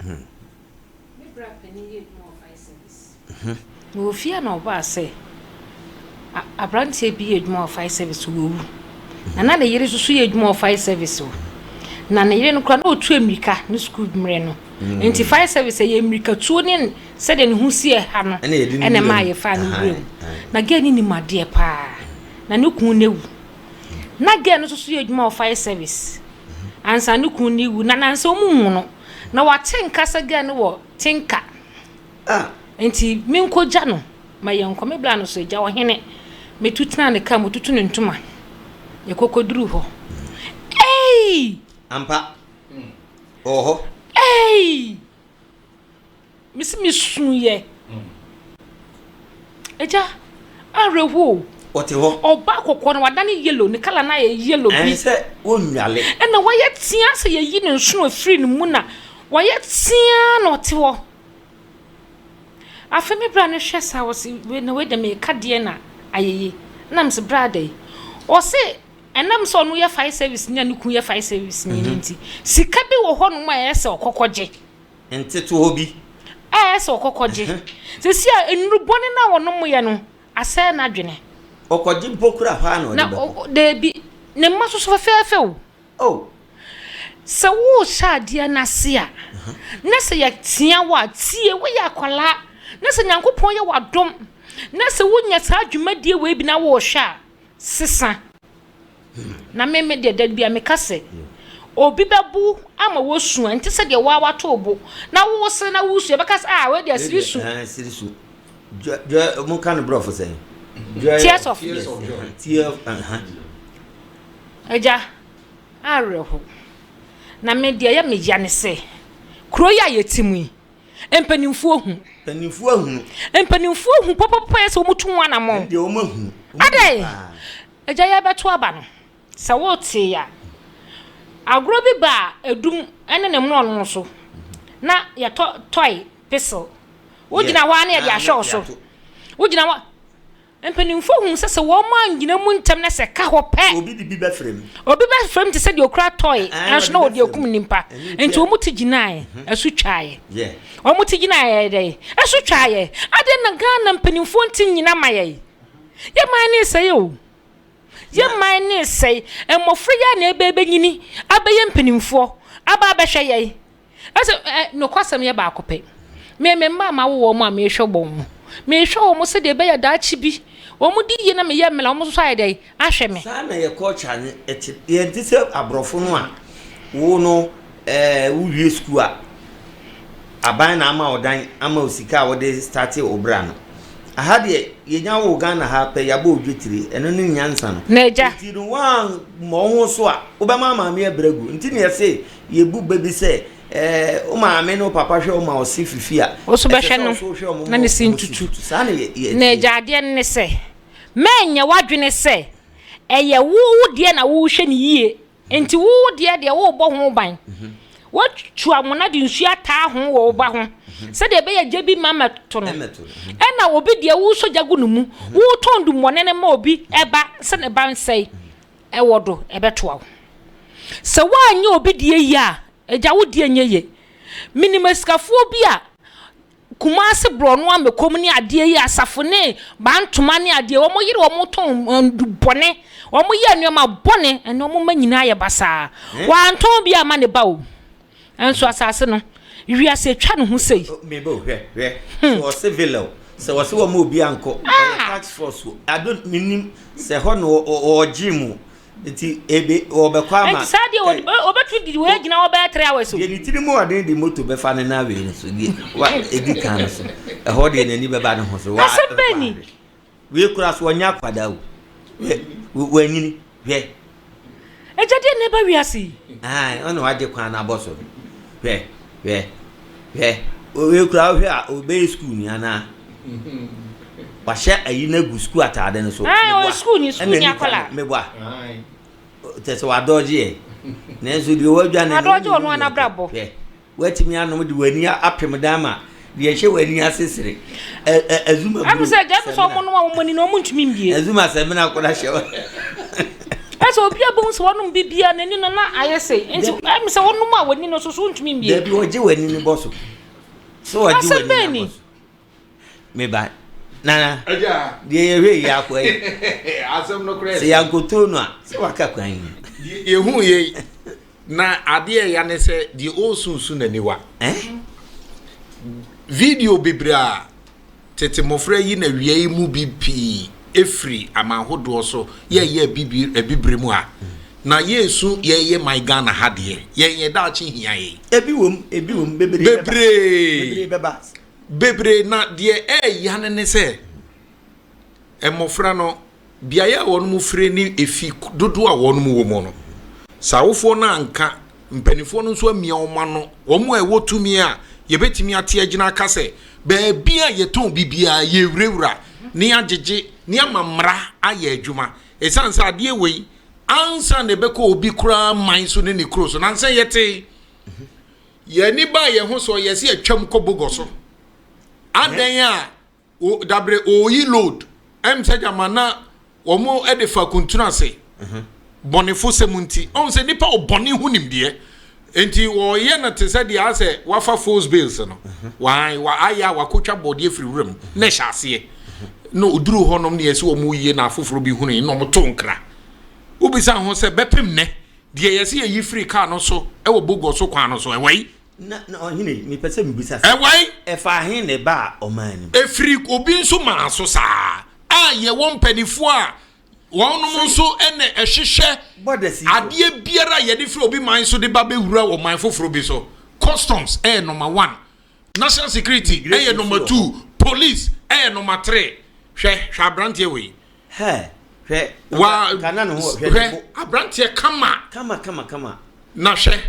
me bra panin yɛ adwuma wɔ fire service. Mewɔ fie a na ɔbaa sɛ aberanteɛ bi yɛ adwuma wɔ fire service wawu. Na na ne yere nso so yɛ adwuma wɔ fire service o. Na ne yere no koraa na ɔtu mmirika ne sukuu mmerɛ no. Nti fire service ɛyɛ mmirikatuo ne sɛdeɛ ne ho si ɛha no ɛna ɛmaa yɛfaa no wuram. Na girl no nim adeɛ paa. Na ne kunu no awu. Na girl no nso so yɛ adwuma wɔ fire service ansa ne kunu no wu na nansa wɔn nhu no na wate nka sɛ girl no wɔ tinka ah. Nti menkɔgya no ma yɛnkɔ me bla no so agya ɔhene metu tena ne kaa mu tutu ne ntoma yɛkɔkɔduru hɔ ei ampa ɔwɔ hɔ ei Mese mesuiɛ. Agya, awerɛhoɔ o. Ɔte hɔ. Ɔbaa kɔkɔɔ no wadane yellow, ne colour no ayɛ yellow bi. Ɛn sɛ ɔnnwale. Ɛna wayɛ tea sɛ yɛyi ne nsono afiri ne mu na wayɛ tea na ɔte hɔ. Afei me bra no hwɛ saa ɔse wei na wei deɛ meka deɛ na ayɛ yie. Ɛna mese bra adɛn? Ɔse ɛnam sɛ ɔno yɛ fire service ni a ne kunu yɛ fire service ni no nti sika bi wɔ hɔnom a ɛyɛ sɛ ɔkɔkɔgye. Ntetohɔ bi. A ɛyɛ sɛ ɔkɔ kɔgye. Seesei a nnuru bɔne no a wɔnomyɛ no asɛe n'adwene. Ɔkɔgye mpo koraa hɔ ara na ɔde bɛkɔ. Na daabi, ne mma nso so fɛfɛɛfɛ o. Oh. Sɛ worehyɛ adeɛ no ase a, na sɛ yɛtea wo a, tie, woyɛ akwadaa, na sɛ Nyankopɔn yɛ wo adom, na sɛ wonya saa dwumadie wei bi na worehwɛ a, sesa. Na me me deɛ da bia meka sɛ obi bɛbo ama wosu a nte sɛ deɛ woa wato wo bo na wosere na wosu yɛbɛka sɛ ah wei deɛ sere su. Sere su. Joy mo ka no borɔfo sɛn? Tears of Tears of joy. Tears of uh-huh. Agya awerɛho. Na me deɛ ɛyɛ me ya ne sɛ kuro yi a yɛte mu yi mpanimfoɔ hu. Mpanimfoɔ ahunu. Mpanimfoɔ hu pɔpɔpɔ yɛ sɛ wɔn tu ho anamɔn. Ɛndeɛ wɔn ahunu. Adɛn? Agya yɛbɛto aba no, sɛ wotee a, agorɔ bi baa adum ne ne mmorɔno so na yɛtɔ tɔe pesel. Wogyina hɔ a na yɛde ahwɛ wo so. Wogyina hɔ mpanimfoɔ hu sɛ sɛ wɔn angyina mu ntɛm na sɛ ka hɔ pɛ. Obi de bi bɛfrɛ mu. Obi bɛfrɛ mu te sɛ deɛ okura tɔe nanso na wɔde akum nipa. Nti wɔn ti gyinaeɛ, ɛso twaeɛ. Wɔn ti gyinaeɛ dɛ, ɛso twaeɛ. Adɛn na Ghana mpanimfoɔ nti nnyina ma yɛn? Yɛ man no resɛe o. Yɛ man no resɛe. Mmɔfra yi a na ɛbɛnyini abɛyɛ mpanimfoɔ aba abɛhwɛ yɛn. Ɛsɛ ɛ nokwasɛm yɛ baako pɛ. Me me mma a mawo wɔn a mehwɛ wɔn no, mehwɛ wɔn sɛdeɛ ɛbɛyɛ daakye bi wɔn di yie na meyɛ mmela wɔn nso ayɛ dɛn ahwɛ me. Saa na yɛ culture no te. Yɛnte sɛ aborɔfo no a wo no ɛɛ wowie sukuu a Aban na ama wo dan, ama wo sika a wode starte wo bra no. Aha deɛ, yɛnya wo Ghana ha pɛ, yɛabɔ wo dwetire. Ɛno ne nyansa no. N'agya. Nti no, woammɔ wo ho so a, wobɛma maame abrɛ agu. Nti na yɛse yɛbu bɛ bi sɛ, eh, wo maame ne wo papa hwɛ wo ma wo se fifi a, Wo nso ɛsɛ bɛhwɛ sɛ wo no nso wohwɛ wɔn na ma ne se wɔn se ntutu. tutu. Saa na yɛ, yɛ, N'agya, adeɛ no ne sɛ, mɛnyɛ w'adwene sɛ ɛyɛ wo wo deɛ na worehwɛ no yie Enti wo deɛ deɛ worebɔ ho ban. Woatu amona de nsuo ataa ho wɔ wo ba ho sɛdeɛ ɛbɛyɛ gya bi mma mmɛto no. Ɛna obi deɛ wosɔ gya gu ne mu, wotɔn dummɔne no ma obi ba sɛ ne ba nsɛe, ɛwɔ do, ɛbɛtoa wo. Sɛ woanyɛ obi deɛ yie a, agya wo deɛ nyɛ yie. Menim asikafoɔ bi a Kumasi borɔno amɛkɔm ne adeɛ yi asafo ne bantoma ne adeɛ wɔn yere wɔn tɔn nnubɔne wɔn yɛ nneɛma bɔne ɛne wɔn mma nyinaa yɛ basaa wantɔn bi ama ne ba o nso asase no. Wiase atwa ne ho sei. Me bo hwɛ hwɛ. Sɛ wɔse villa o, sɛ wɔse wɔma obi ankɔ, ɛyɛ task force o. I don't menim sɛ hɔ na wɔgye mu. Nti ebe wɔbɛkɔ ama. Nti saa deɛ wɔbɛtumi de wei agyina hɔ bɛyɛ 3 hours o. Deɛ ne tiri mu ɔden de moto bɛfa ne nan wei no so deɛ wa edi kan no so. Ɛhɔ deɛ n'ani bɛba ne ho so. Asɛm bɛn ni? Wei koraa so ɔnyɛ akwadaa o. Hwɛ, wanyini. Hwɛ. Agya deɛ na ɛba wiase yi. Ae, ɔna wagye kwan no abɔ so no. Hwɛ, hwɛ, hwɛ. Wei koraa wohwɛ a ɔbɛyɛ sukuu ni anaa? Wahyɛ ayi no agu sukuu ataade no so. Ae, ɔyɛ sukuu ni, sukuu ni akwadaa. Meboa. Kyɛ sɛ wadɔgye yɛ. Nanso deɛ wadwa ne no. Wadɔgye ɔno anabrabɔ. Hwɛ. Woatumi anom de w'ani apem dan ma deɛ ɛhyɛ w'ani ase sere. Ɛ ɛ Azuma Ɛmu buru sɛ gya bi sɛ sɛmina. wɔn nom a wɔn ani no wɔn ntumi mbie. Azuma sɛmina kora hyɛ wɔ. Ɛsɛ obi a bɛhu sɛ wɔnom bi bia n'ani no na ayɛ sei nti Dabi. ɛmu sɛ wɔnom a w'ani no so so ntumi mbie. Dabi wɔgye w'ani no bɔ so. Sɛ wɔgye Asɛm w'ani bɛn no ni? abɔ so. Me ba Nana Agya. deɛ yɛhwɛ yi akɔ yi. Asɛm no koraa Sɛ yɛankoto no a sɛ waka kwan yi. Deɛ yɛhu yei Na adeɛ a ɛya ne sɛ deɛ ɔresu nsu n'aniwa. Video bebree a tete mmɔfra yi na wia yi mu bi pii firi aman hodoɔ so yɛyɛ abibire mu ha. Na yɛresu yɛyɛ man Ghana ha deɛ, yɛn yɛn daakye hia yɛn. Ebi wom, ebi wom, bebree bɛba. Bebree. Bebree bɛba. Bebree na deɛ ɛɛya no ne sɛ Mmofra no, beae a wɔn firi ne efi dodoɔ a wɔn wɔ mu no, sɛ awofoɔ no anka, mpanimfoɔ no nso amia wɔn ano, wɔn a ɛwɔ tumi a yɛbɛtumi ate agyina aka sɛ, baabi a yɛtɔn biribiara yɛrewurawura ne yɛagyegye ne ama mmara ayɛ adwuma. Ɛsiane sɛ adeɛ wei ansa na ɛbɛkɔ obi koraa man so ne ne kuro so, nansa yɛte yɛn ani baa yɛn ho soɔ yɛse yɛtwam kɔ Bogɔ so. Adɛn a O dabre oyi load ɛm sɛ gyama na wɔn de fa kuntunu ase bɔnefo sɛm nti ɔn sɛ nipa wɔ bɔne ho nimdeɛ nti wɔyɛ no te sɛ deɛ asɛ wafa false bills no wɔn wa ayɛ a wakotwa bɔdeɛ firi wuram na ɛhyɛ aseɛ na oduru hɔnom ne yɛsɛ wɔn yie na afoforɔ bi hunu na wɔn to nkra wobisa ho sɛ bɛpem nɛ deɛ yɛsɛ yɛyi firi kaa no so ɛwɔ bogɔ so kwan no so ɛwɔ yi Na, na ɔhene, mepɛ sɛ mebisa sɛ. Ɛwae. Ɛfaa he na ɛbaa ɔman no mu? Ɛfiri obi nso maa so saa a yɛwɔ mpanifoɔ a wɔnom nso na ɛhwehwɛ adeɛ biara a yɛde firi obi man so de ba bɛwura ɔman foforɔ bi so. Customs ɛyɛ number one, national security ɛyɛ number two, police ɛyɛ number three. Hwɛ, hwɛ aberanteɛ wei. Hɛ, hwɛ, Wa, ka na ne ho, hwɛ ne hwɛ bo. aberanteɛ kama. Kama, kama, kama. Na hwɛ.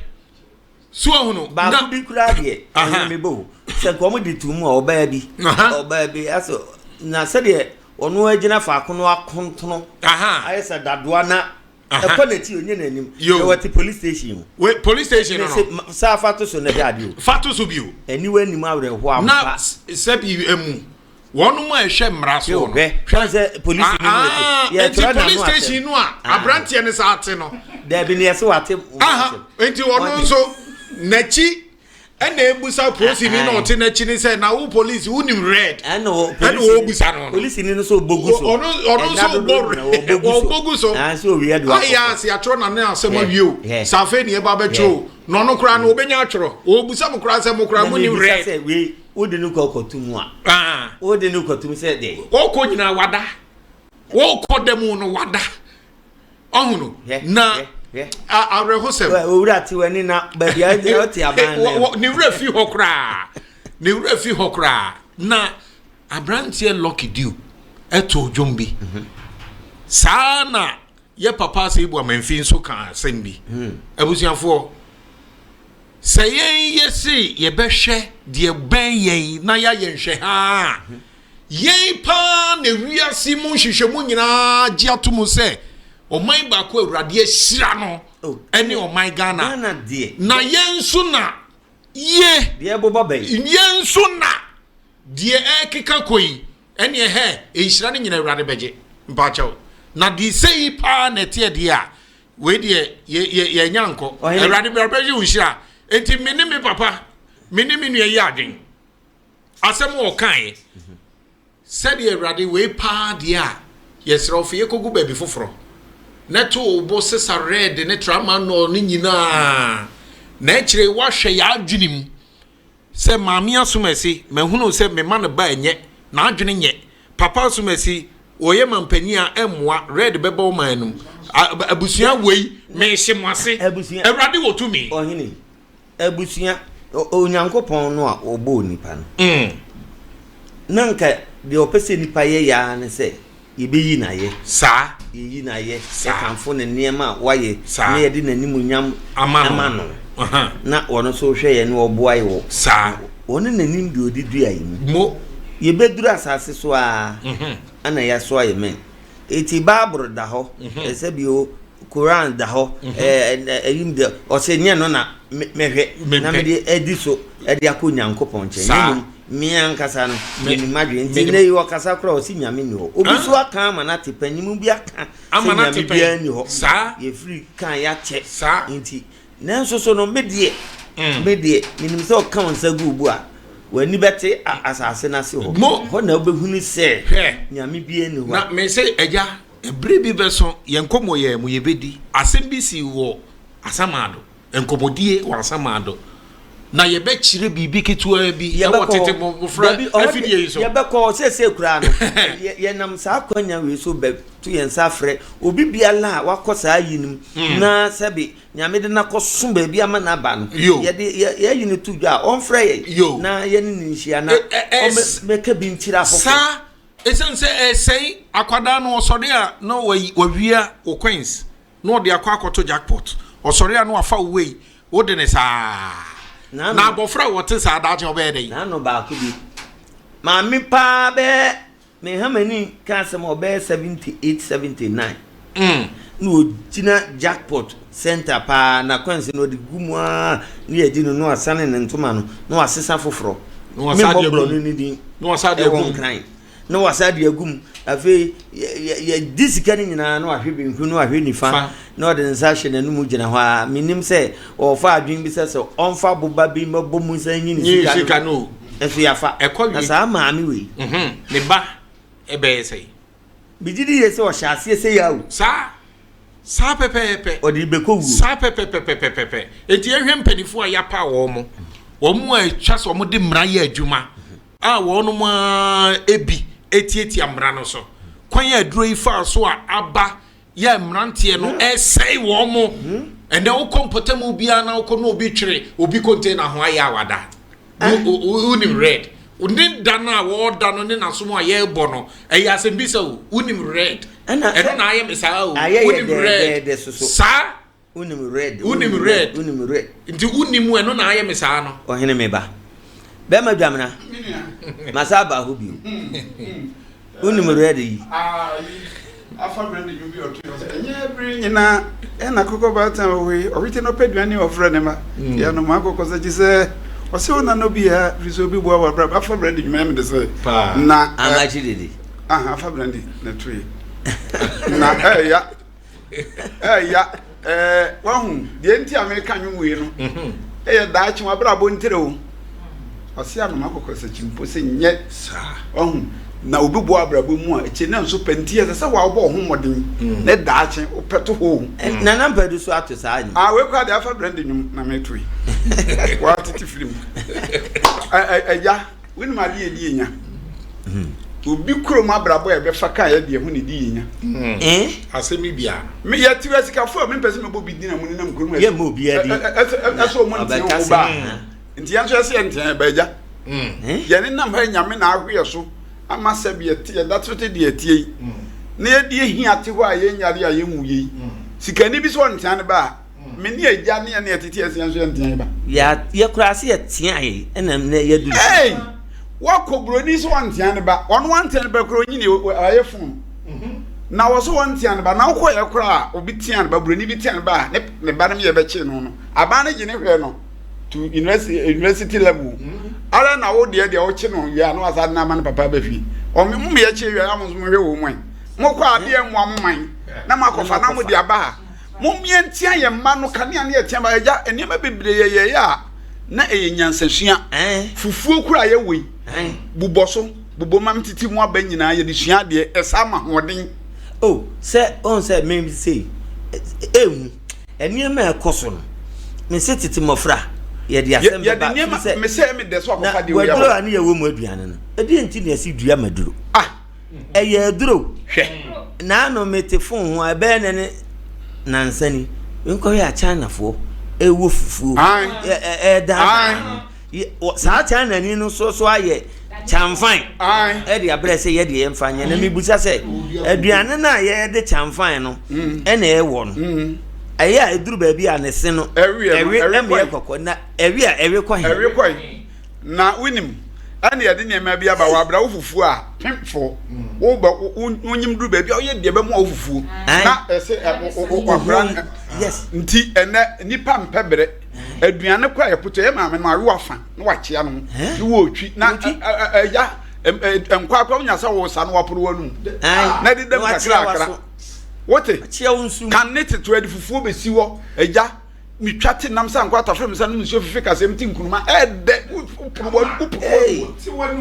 So ahunu. Baako bi koraa deɛ, ɛnyɛ me bo. Sɛ nka wɔn de tu mu a, ɔbaa bi. Ɔbaa bi asɛ na sɛdeɛ ɔno agyina faako no akontono. Ayɛ sɛ dadoa na ɛkɔ n'akyi onye n'anim. Yɛ wɔte police station o. We police station no no. Saa fa to so na ɛhwɛ adeɛ o. Fa to so bi o. Aniwa anim awerɛhoɔ ampa. Na sɛbi emu. Wɔnom a ɛhwɛ mmara soɔ no. Hwɛ, hwɛ sɛ polisi no mu ɛte. Yɛ twerɛ n'ano asɛm. Police station no a aberanteɛ no saa te no. Dɛbi ne yɛsɛ wate. Aha, nti ɔno nso n'akyi ɛna ebusa polisi ni na ɔte n'akyi ne sɛ na wo polisi wo nim red. Ɛna ɔbusa no no. Polisi ni no so obogu so. Ɔno ɔno nso bɔ ɔbogu so. Ayɛ ase atwerɛ na ne asɛm awie o. Safe ni ɛba bɛtwerɛ o. Na ɔno koraa no obenya atwerɛ. Ɔbusa mo koraa sɛ mo koraa mo nim red. Wode no kɔ kɔto mu a. Wode no kɔto mu sɛ dɛn? Wɔkɔ nyinaa wada. Wɔkɔ da mu no wada. Ɔho no. Na awerɛhosɛm. Owura te w'ani na baabi a ɔte aban no. Ne wura fi hɔ koraa. Ne wura fi hɔ koraa. Na aberanteɛ Lucky Dube ɛtoo dwom bi. Mhm. Saa na yɛ papa Aseibu Amanfi nso ka asɛm bi. Hmm. Abusuafoɔ. Sɛ yɛn yɛse yɛbɛhwɛ deɛ bɛn yɛn na yɛayɛ nhwɛhaa a, yɛn paa na wiase mu nhwehwɛmu nyinaa gye ato mu sɛ ɔman baako a Awurade ahyira no ɛne ɔman Ghana. Na yɛn nso na ye. Yɛn nso na deɛ ɛrekeka kɔ yi ɛneɛ hɛ nhyira no nyina Awurade bɛgye. Mpakyɛw. Na deɛ sei paa na ɛteɛ deɛ a Wei deɛ yɛ yɛ yɛnya nkɔ. Awurade bra bɛgye wo nhyira. Enti me ne me papa, me ne me nua yi adwen. Asɛm a ɔkaeɛ. Sɛdeɛ Awurade wei paa deɛ a yɛsrɛ wo fa yɛkɔgu baabi foforɔ. Na to wo bo sesa red ne tramadol no nyinaa. Na akyire woahwɛ yɛn adwene mu. Sɛ Maame Asomasi, mahunu sɛ mema no ba ɛnyɛ, n'adwene nyɛ. Papa Asomasi, wɔyɛ mampanyin a ɛmmoa, red bɛba ɔman no mu. Abusua wei, mehye mo ase. Awurade wɔ tumi. Ɔhene, abusua, Onyankopɔn no a ɔbɔɔ nipa no, na nka deɛ ɔpɛ sɛ nipa yɛ yɛ ara ne sɛ Yɛbɛyi no ayɛ. Saa. Yɛyi no ayɛ. Saa. Yɛkamfo ne nneɛma a wayɛ. Saa. Na yɛde n'animuonyam Ama no. ama no. Aha. Na ɔno nso hwɛ yɛn na ɔboa yɛn wɔ. Saa. Ɔno na nim deɛ ɔde dua yɛn mu. Mo. Yɛbɛduru asase so ara na yɛasoa yɛn mmɛn. Enti Bible da hɔ, sɛ bio Koran da hɔ, ɛyim deɛ ɔsɛ nyɛ no na mɛhwɛ na mede adi so de akɔ Nyankopɔn nkyɛn. Na mmom me ankasa no, menim m'adwene. Nti nnɛ yi ɔkasa koraa ɔse Nyame nni hɔ. Obi so aka ama no ate, panyimu bi aka sɛ Nyame biara nni hɔ. Yɛfiri kan yɛakyɛ nti. Nanso so no, me deɛ, me deɛ, menim sɛ ɔka wo nsa gu wo bo a, w'ani bɛte asase no ase hɔ. Hɔ na wobɛhunu sɛ Nyame biara nni hɔ a. Na mese, Agya, Bere bi bɛso, yɛn nkɔmmɔ yɛɛ mu yɛbɛdi. Asɛm bi sii wɔ Asamando, nkɔmmɔdie wɔ Asamando, na yɛbɛkyerɛ biribi ketewaa bi wɔ tete mmofra afidie yi so. Yɛbɛkɔ hɔ seesei koraa no, yɛnam saa akwanya wei so bɛto yɛn nsa afrɛ obi biara a wakɔ saa ayi no mu na sɛbe Nyame de no akɔso baabi ama no aba no, yɛde yɛayi no to dwa a, ɔmfrɛ yɛn na yɛne no nhyia na ɔmmɛka bi nkyerɛ afoforɔ. Esiane sɛ ɛresɛe akwadaa no, ɔsɔre a na wawia wo coins na ɔde akɔ akɔto jackpot. Ɔsɔre a na wafa wo wei, wode ne saa. Na abɔfra a wɔte saa daakye ɔbɛyɛ dɛn? N'ano baako bi. Maame paa bɛyɛ me ha m'ani ka asɛm a ɔbɛyɛ 78 79. Na ɔgyina jackpot center paa na coins no ɔde gu mu ara na yɛgye no na wasane ne ntoma no na wasesa foforɔ. Memmɔ borɔno no din ɛwɔ Nkran na wasa de agu mu. Afei yɛdi sika no nyinaa na wahwɛ benkum na wahwɛ nifa na ɔde ne nsa ahyɛ n'anum gyina hɔ a menim sɛ ɔfa adwene bi sɛ sɛ ɔmfa boba bi mmɛbɔ mu nsa nyi ne sika no nso yɛafa. Na saa maame wei. Ne ba ɛbɛyɛ sɛn? Megye di yie sɛ ɔhyɛ aseɛ sɛ yɛ o. Saa. Saa pɛpɛɛpɛ. Ɔde rebɛkɔ wuo. Saa pɛpɛpɛpɛpɛpɛ. Enti yɛhwɛ mpanimfoɔ a yɛapaw wɔn, wɔn a ɛtwa sɛ wɔde mmara yɛ adwuma a wɔn ara ebi etiatia mmara no so. Kwan a aduro yi faa so a aba yɛ mmeranteɛ no ɛsɛe wɔn mo. Ɛnɛ wokɔ mpɔtamu biara na wokɔ na obi twere obi container ho ayɛ awada. Wonim red. Ne da no a wɔda no ne n'asom a yɛrebɔ no, ɛyɛ asɛmbisa o. Wonim red. Ɛno na ayɛ me saa o. Wonim red. Saa. Wonim red. Wonim red. Wonim red. Nti wonim ɛno na ayɛ me saa no. Ɔhene me ba. Bɛrima Dwamena. Masa aba hɔ bio. Wonim red yi. Afa brɛ ne dwom bi ɔto yɛ sɛ ɛnyɛ bere nyinaa ɛna akokɔ baatan wɔ hɔ yi ɔhwete no ɔpɛ aduane ɔfrɛ ne ma mm. yɛ no ma akokɔ sɛ kyi sɛ ɔsɛ ɔna no bi a firi sɛ obi boa wɔ abrabɔ afa brɛ de dwuma yɛ mede sɛ na amakyi dede aha afa brɛ de na to yi na ɛya Ɛya ɛɛ wahu deɛ nti a meka nwom wei no mhm. ɛyɛ daakye wabrabɔ ntire o ɔse anoma kɔkɔ sɛ kyimpo sɛ nyɛ saa wahu na obi bɔ abrabɔ mu a ɛkyɛ na nso pɛ nti ɛsɛ sɛ wɔabɔ ho mmɔden mm. ne daakye wopɛ to hɔ o mm. nana mpadu so ato saa nwom ah wei koraa deɛ afa brɛ de nwom na meto yi wɔatete firi mu ɛya Wonim adeɛ a ɛdi yɛ nya? Obi kurom abrabɔ a ɛbɛfa kaa yɛ deɛ ho na ɛdi yɛ nya. Asɛm yi bia. Me yɛ tiwa sikafo a mempɛ sɛ mɛbɔ bi din a mo nenam kurom Yɛ mmɔ obiara din. Ɛsɛ ɔmo ntea ɔmo ba. Nti yɛn nso yɛsɛ yɛ ntea yɛ ba agya. Yɛn nenam ha nyame na ahwe yɛ so ama sɛ bi yɛte yɛda so te deɛ ɛteɛ yi. Na yɛde ehia te hɔ a yɛnyare a yɛnwu yɛ yi. Sikani bi sɛ ɔntea ne ba a Me ne agya ne ɛne ɛtete ɛsɛ nso yɛntea yɛ ba. Yɛ yɛ koraa sɛ yɛtea yɛ ɛna nnɛ yɛadu. Hey! Wakɔ buroni sɛ ɔntea ne ba ɔno wantea ne ba koraa onyini ayɛ fon mhm. na wɔ so wɔntea ne ba na wokɔ yɛ koraa obi tea ne ba buroni bi tea ne ba a ne ne ba no yɛ bɛkye no no aban no gye ne hwɛ no to university university level mhm. ara na wo deɛ deɛ wokye no wie a na wasa de no ama ne papa bɛ fie ɔmo mo yɛ kye wie a mo nso mo hwɛ wɔ mu ɛ mo kɔ adeɛ mmoa mo man na mo akɔfa na mo de aba ha Mommea ntia yɛn mma no kanea ne yɛtea ba agya nneɛma bebree yɛyɛeɛ a na ɛyɛ nyansasua fufuo kura a yɛwɔ yi bobɔ so bobɔ mam titi mu aba nyinaa yɛde sua adeɛ ɛsa ma ahoɔden. Oh sɛ ɔn sɛ me sei ehu nneɛma a ɛkɔ so no me se tete mmɔfra. Yɛde asɛm bɛba nneɛma firi sɛ mesɛ me dɛ so na akɔfa deɛ wei waduro aba. a ne yɛwɔ mu aduane no ɛdeɛ nti na yɛsi dua maduro Ah ɛyɛ aduro hwɛ. Naano mete fon ho a ɛbɛyɛ nɛ ne nansa ni menkɔhwɛ a Chinafoɔ ɛwɔ fufuo ɛɛdaadaa no saa China ni no so so ayɛ kyamfan ɛde abrɛ sɛ yɛde yɛn fa nyɛ na mebusa sɛ aduane no a yɛde kyamfan no ɛna ɛwɔ no ɛyɛ a ɛduru baabi a ne se no ɛwe ɛmeyɛ kɔkɔ na ɛwe a ɛwe kɔ he ɛwe kɔ he Na wonim, ɛna yɛde nneɛma bi aba wɔ abira wo fufuo a pemfo wo bɛ wonyim duru baabi a woyɛ deɛ bɛmoa wo fufuo na ɛsɛ wakora yes nti ɛnɛ nipa mpɛ berɛ aduane kora yɛ potɔ yɛ maame no awe wafa na wakyea no ho na wɔtwi na ɛya nkwa akora wonya sɛ wo sa no waporo w'anum na ɛde dam kakra akra wote kan ne tete ade fufuo bɛsi hɔ agya Metwa te nam sɛ ankoa tafere me nsa nom nsuo fefe kasɛm ti nkunuma ɛdɛ woporo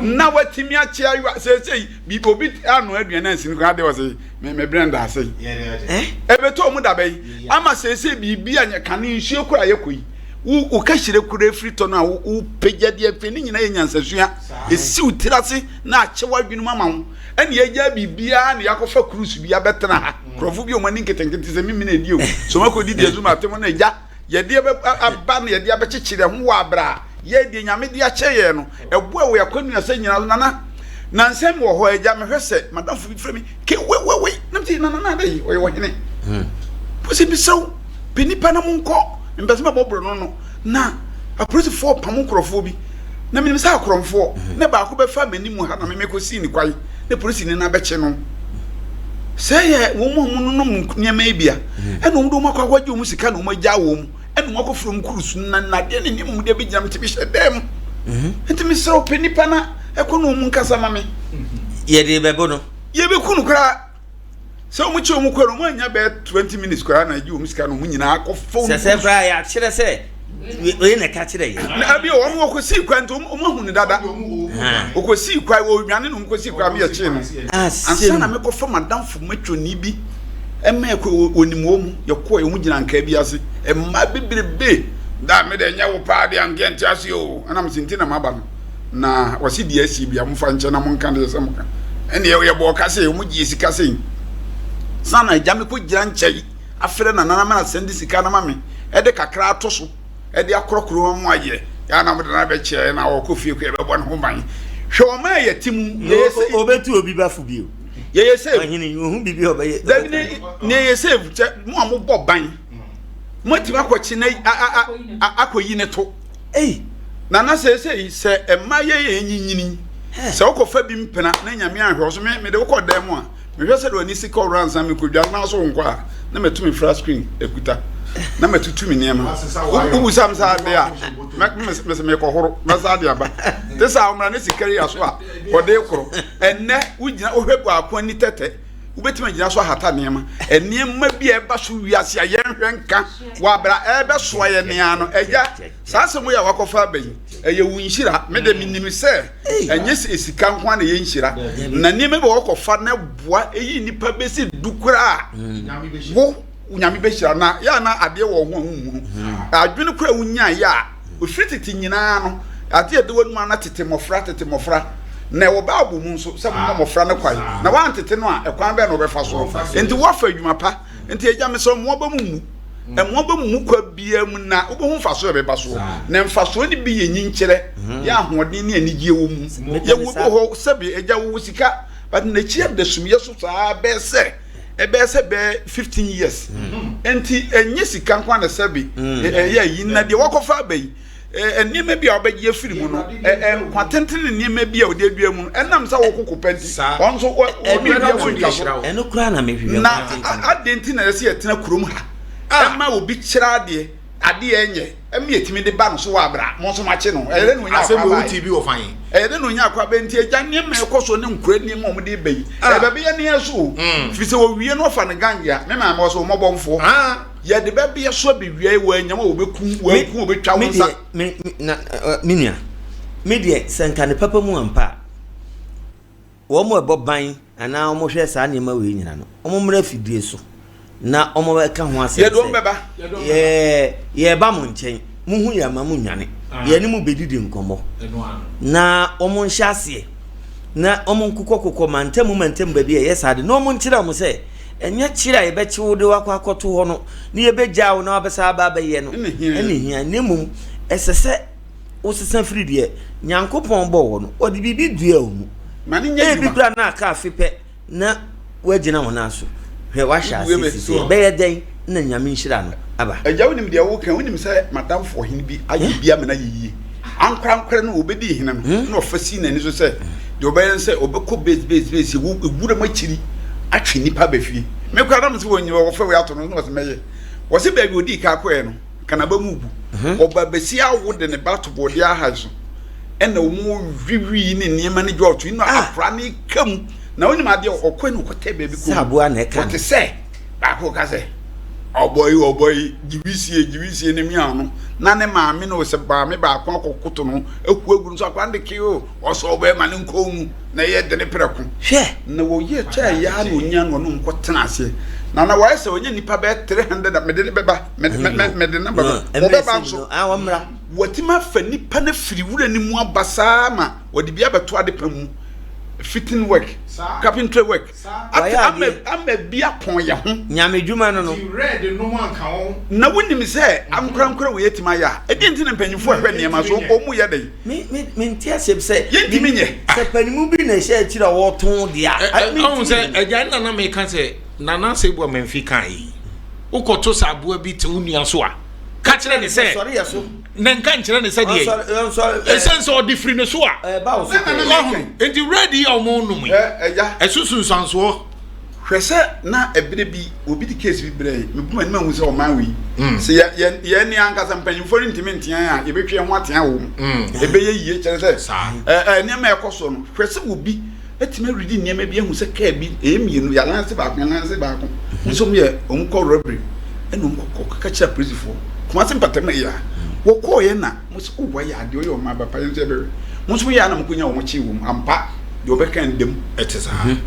na watumi akye ayewa seesei bi obi ano aduane ansi no koraa de ɔse me me brɛ nda ase ɛbɛtɔ mu daba yi ama seesei biribi a nyɛ kane nsuo koraa yɛkɔ yi wo wo kahyire koraa firi tɔ no a wo pagya deɛ afei ne nyinaa yɛ nyansasua ɛsi wo tiri ase na akyɛ w'adwene mu ama wo ɛne yɛgya biribiara na yɛakɔfa cruise bi abɛtena ha nkurɔfo bi a wɔn ani nketenkete sɛ mimi na edi o so wɔn akɔdi deɛ zuma atem na agya yɛde aba na yɛde abɛkyekyere ɛho wɔ abira a yɛde nyame de akyɛ yɛn no ɛboa wɔ yɛakɔnua sɛ nyina so nana na nsɛm wɔ hɔ agya mehwɛ sɛ madamfo bi frɛ me ke wewewe nam sɛ nana na adɛ ɔyɛ ɔhene po sɛ bisɛw pɛ nipa na monkɔ mpɛ sɛ mɛbɔ borɔ no no na apolisifoɔ pam nkurɔfoɔ bi na menim sɛ akorɔmfoɔ na baako bɛfa m'anim ha na memekɔsii ne kwae na polisini no abɛkye no sɛ yɛ wɔn a wɔnonom nneɛma yi bia ɛna wɔn de wɔn akɔ akɔgye wɔn sika na wɔn agya wɔn ɛna wɔn akɔfiri wɔn kuru so na nnadeɛ ne nneɛma wɔn de abɛgyina mu tumi hyɛ dɛm nti mesrɛ wo pɛ nipa na ɛkɔ na wɔn nkasa ma me yɛde bɛbo no yɛbɛku no koraa sɛ wɔn kyi wɔn kɔ no wɔn anya bɛyɛ 20 minutes koraa na agye wɔn sika na wɔn nyinaa akɔ fam sɛ sɛ koraa yɛakyerɛ sɛ wei na ɛka kyerɛ yɛ na abi wɔn wɔkɔsii kwan nti wɔn ahu no dada wɔkɔsii kwan wɔdwane na wɔn kɔsii kwan mi yɛkyee no ansa na mekɔfa madamfo matwoni bi ɛma ɛkɔ wɔnim wɔn mu yɛkɔɔ wɔn gyina nkaa bi ase mmaa bebrebe da me deɛ nyɛ wo paa deɛ ankeɛ nte ase o ɛna mese nti na maba no na wɔse deɛ asi bia momfa nkyɛ na monka deɛ sɛ moka ɛne yɛbɔɔ ka sɛ wɔn gye sika sɛ sana agya mekɔ gyina nkyɛn afrɛ nana na mana sɛnde sika no ma me ɛde kakra ato so ɛde akorɔkorɔ mu ayɛ yɛ na mode no abɛkyɛ na ɔkɔ fie kɔ yɛbɛbɔ ne ho ban hwɛ ɔma a yɛte mu yɛyɛ sɛ ɔbɛtu obi bafo bio yɛyɛ sɛ ɔhene ɔhu biribi a ɔbɛyɛ dabi ne ne yɛyɛ sɛ kyɛ mo a mobɔ ban moatumi akɔkye na akɔyi ne to ei nana sɛ sɛ sɛ ɛma yɛyɛ nyinyini sɛ wokɔfa bi mpena na nyame ahwɛ wo so me mede wokɔ dan mu a Mehwɛ sɛdeɛ w'ani si kɔ wura ansa mekɔdware na so nkɔ a na matu me flat screen akuta na matutu me nneɛma wobusam sɛ adeɛ a mesɛ mekɔhoro mɛsa ade aba te sɛ awomra ne sikari aso a ɔde korɔ ɛnnɛ wogyina wohwɛ baako ani tɛtɛ wobɛtumi agyina so ahata nneɛma nneɛma bi a ɛba so wiase a yɛnhwɛ nka wɔ abra ɛbɛsoa yɛ nea no agya Saa asɛm yi a wakɔfa aba yi, ɛyɛ wo nhyira. Me de menim sɛ ɛnyɛ sɛ sika nko ara na ɛyɛ nhyira. Na nneɛma bi wɔ kɔfa na ɛboa ɛyi nnipa bɛsi du koraa. Wo Nyame bɛhyira na yɛ a na adeɛ wɔ ho a wonhunu. Adwene koraa wonyaeɛ a ɛfiri tete nyinaa no, adeɛ ɛda w'anum a na tete mmɔfra tete mmɔfra. Na ɛwɔ Bible mu nso sɛ momma mmɔfra no kwan. Na woantete no a, ɛkwan bɛn na wɔbɛfa soɔ? Enti woafa adwuma pa. Nti agya mesrɛ wo mmoa ba mu mmu. Mmoa ba mu mu kwa biara mu na wobɛhu mfasoɔ a ɛbɛba soɔ. Na mfasoɔ no bi yɛ nyinkyerɛ, yɛ ahoɔden ne anigyeɛ wɔ mu. Yɛwɔ bi wɔ hɔ sɛbe agya wowɔ sika but n'akyi ada sumyɛ so saa bɛyɛ sɛ ɛbɛyɛ sɛ bɛyɛ 15 years. Nti ɛnyɛ sika nko ara na sɛbe ɛyɛ ayi na deɛ wakɔfa aba yi nneɛma bi a wɔbɛgye afiri mu no, nkwa tenten ne nneɛma bi a wɔde adua mu no, ɛnam sɛ wɔkoko pɛ nti, wɔn nso wɔn biribi a wɔntwa so. Ɛno koraa na mehwehwɛ. Na adeɛ nti na yɛsɛ yɛtena kurom ha ɛma obi kyerɛ adeɛ adeɛ ɛnyɛ ɛma yɛtumi de ba no so wɔ abira mo nso makye no ɛyɛ dɛ na onya akɔ aba ɛyɛ dɛ na onya akɔ aba nti agya nneɛma ɛkɔ so ne nkura nneɛma wɔn de ba yi ɛbɛbɛyɛ ne yɛ so o firi sɛ wɔwie no ɔfa no gange a me maame wɔ so wɔmɔbɔnfoɔ Yɛde bɛbeɛ so abɛwia yi wɔanya wo a wɔbɛku wɔaku wɔbɛtwa wo nsa. Me na me nua me deɛ sɛ nka ne papa mu ampa a wɔn a ɛbɔ ban anaa wɔn hwɛ saa nneɛma wei nyina no wɔn mmra afidie so na wɔn bɛka ho asɛm sɛ yɛ yɛba mo nkyɛn. Monhu yɛn mma monnwane. Yɛne mo bɛdidi nkɔmmɔ. Na wɔn nhyɛ aseɛ na wɔn nkokɔkokɔ mantam mantam baabi a ɛyɛ saa de, na wɔn nkyerɛ wɔn sɛ ɛnyɛ kyerɛ a yɛbɛkye wo de wakɔ akɔto hɔ no na yɛbɛgyaa wo na wabɛsa aba abɛyɛ no ɛne hia, na mmom ɛsɛ sɛ wosesa firi deɛ Nyankopɔn bɔɔ wɔ no, ɔde biribi dua wo mu. Ebi koraa na aka afe pɛ na woagyina wo nan so. Hwɛ, woahyɛ aseɛ sisi. Ɛbɛyɛ dɛn na Nyame nhyira no aba? Agya, wonim deɛ woka, wonim sɛ m'adamfo ɔhene bi ayɛ bi amena yɛ yie. Ankorankorɛ no ɔbɛdii hene no, na ɔfa sii n'ani so sɛ deɛ ɔbɛyɛ ne sɛ ɔbɛkɔ base base base wuram akyiri atwe nnipa aba fie. Me koraa na mese wɔfa wei ato no na ɔse mɛyɛ. Wɔse baabi ɔdii kan kɔɛ no, kanaba mu bu. Ɔba bɛsi awo de ne ba to bɔɔdeɛ ahae so. Ɛna wɔn wiwii ne nneɛma ne dwɔɔto yi na akora ne ka mu. Na wonim adeɛ ɔkɔɛ na ɔkɔtɛ baabi kɔ mu. Wɔte sɛ baako ka sɛ ɔbɔ yi ɔbɔ yi gyiwisie gyiwisie ne mia no na ne maame no sɛ maame baako akɔkoto no ahu agu no so akora no de kee o ɔsɔ ɔbɔ ma ne nkɔn mu na ɛyɛ dene prɛko. Hwɛ! Na wɔyɛ kyɛɛ yaa na onya no ɔno nkɔ tena aseɛ na na wɔayɛ sɛ ɔnyɛ nipa bɛyɛ 300 a mede ne bɛba mede mede ne bɛba wɔbɛba nso wɔatumi afa nipa no afiri wura no mu aba saa ma wɔde bi abɛto adepa mu fitting work carpentry work ate ama ama bi apɔn yɛ ho. Nyame dwuma no no. Na wonim sɛ ankorankora wei atumi ayɛ a, ɛdeɛn nti na mpanyimfoɔ ɛhwɛ nneɛma so wɔn mu yɛ dɛn? Me me me nte aseɛ sɛ. Yɛntumi nyɛ. Sɛ panimu bi na ɛhyɛ akyiri a wɔtɔn deɛ a. Ɔhu sɛ agya nana meka sɛ Nana Seibu Amanfi kan yi wokɔto sɛ aboa bi te wo nua so a ka kyerɛ ne sɛ na nka nkyerɛ ne sɛ deɛ ɛsiane sɛ ɔde firi ne so a ɔho nti red yi a ɔmo nom yi ɛso sunsuansoɔ. Hwɛ sɛ na ɛberɛ bi obi de case bi brɛ yɛn, mebu m'anim ahu sɛ ɔman wei mm. sɛ yɛ yɛn ne ankasa mpanyinfoɔ no ntumi ntea a yɛbɛtwe yɛn ho atea wɔ mu mm. ɛbɛyɛ yie kyerɛ sɛ ɛɛ nneɛma a ɛkɔ soɔ no hwɛ sɛ obi atumi awuridi nneɛma bi ahu sɛ kaa bi ɛyɛ mmienu yɛalanse baako yɛalanse baako nso wɔn yɛ wɔn kɔ robbery ɛna wɔn kɔ kɔka kyerɛ apolisifoɔ Kumasi mpatam ɛyɛ a wɔkɔɔ yɛ na mo sɛ oh wɔayɛ adeɛ ɔyɛ ɔman ba pa yɛn nso yɛbɛhwɛ mo nso yɛ a na mo kɔnya wɔn kye wɔn ampa deɛ ɔbɛka ndam ɛte saa mhm.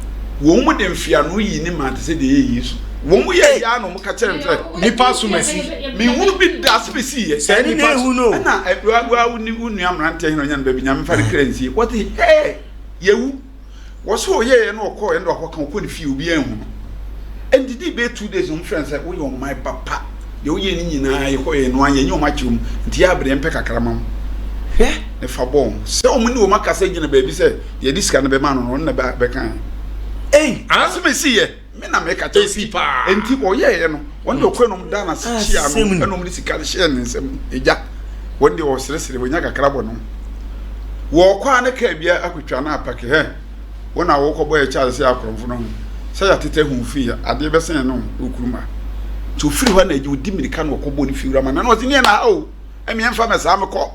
wɔn mu de mfeano yi ne maa te sɛ deɛ ɛyɛ Yesu wɔn mu yɛ yɛ a na wɔn ka kyerɛ no sɛ nipa so ma si mehunu bi da ase bɛsi yɛ sɛ nipa so ɛna ɛwa wo nua mmeranteɛ hene ɔnya no baabi nyame fa ne kra nsie wɔte hɛɛ Yɛwu. Wɔ so ɔyɛeɛ na ɔkɔɔ ɛna wakɔka ɔkɔ ne fie obiara anhu no. Ɛndidii bɛyɛ 2 days na wɔfrɛ no sɛ woyɛ ɔman ba pa deɛ woyɛɛ no nyinaa yɛkɔyɛɛ no ara yɛnyɛ wɔn akyerɛ mu nti yɛ abrɛ yɛmpɛ kakra ma wo. Hwɛ! Ne fa bɔ wɔn. Sɛ wɔn ne wɔn akasa gyina baabi sɛ yɛde sika no bɛma no no ɔno na bɛkaeɛ. Ei! Asɛm a ɛsiiɛ. Me na meka kyerɛ Esi paa. Enti ɔyɛeɛ no, wɔn deɛ ɔkɔɛ no wɔn daa n'ase kyiaa no, ɛna wɔn de sika no hyɛɛ ne nsam. Agya, wɔn deɛ ɔseresere, wɔnya kakra bɔ ne ho. Wɔkɔ a ne kaa bi akɔtwa no apake, hɛ, wɔn a wɔkɔbɔ yɛ kyɛ sɛ akorɔmfo no ho, sɛ yɛatetɛ ho fii adeɛ bɛsɛn no wɔ kurom ha. Nti ɔfiri hɔ na agya ɔdi mmirika na ɔkɔbɔ ne fiewura ma no, na ɔse neɛ na ha o. Ɛmi ɛnfa mɛ saa mekɔ.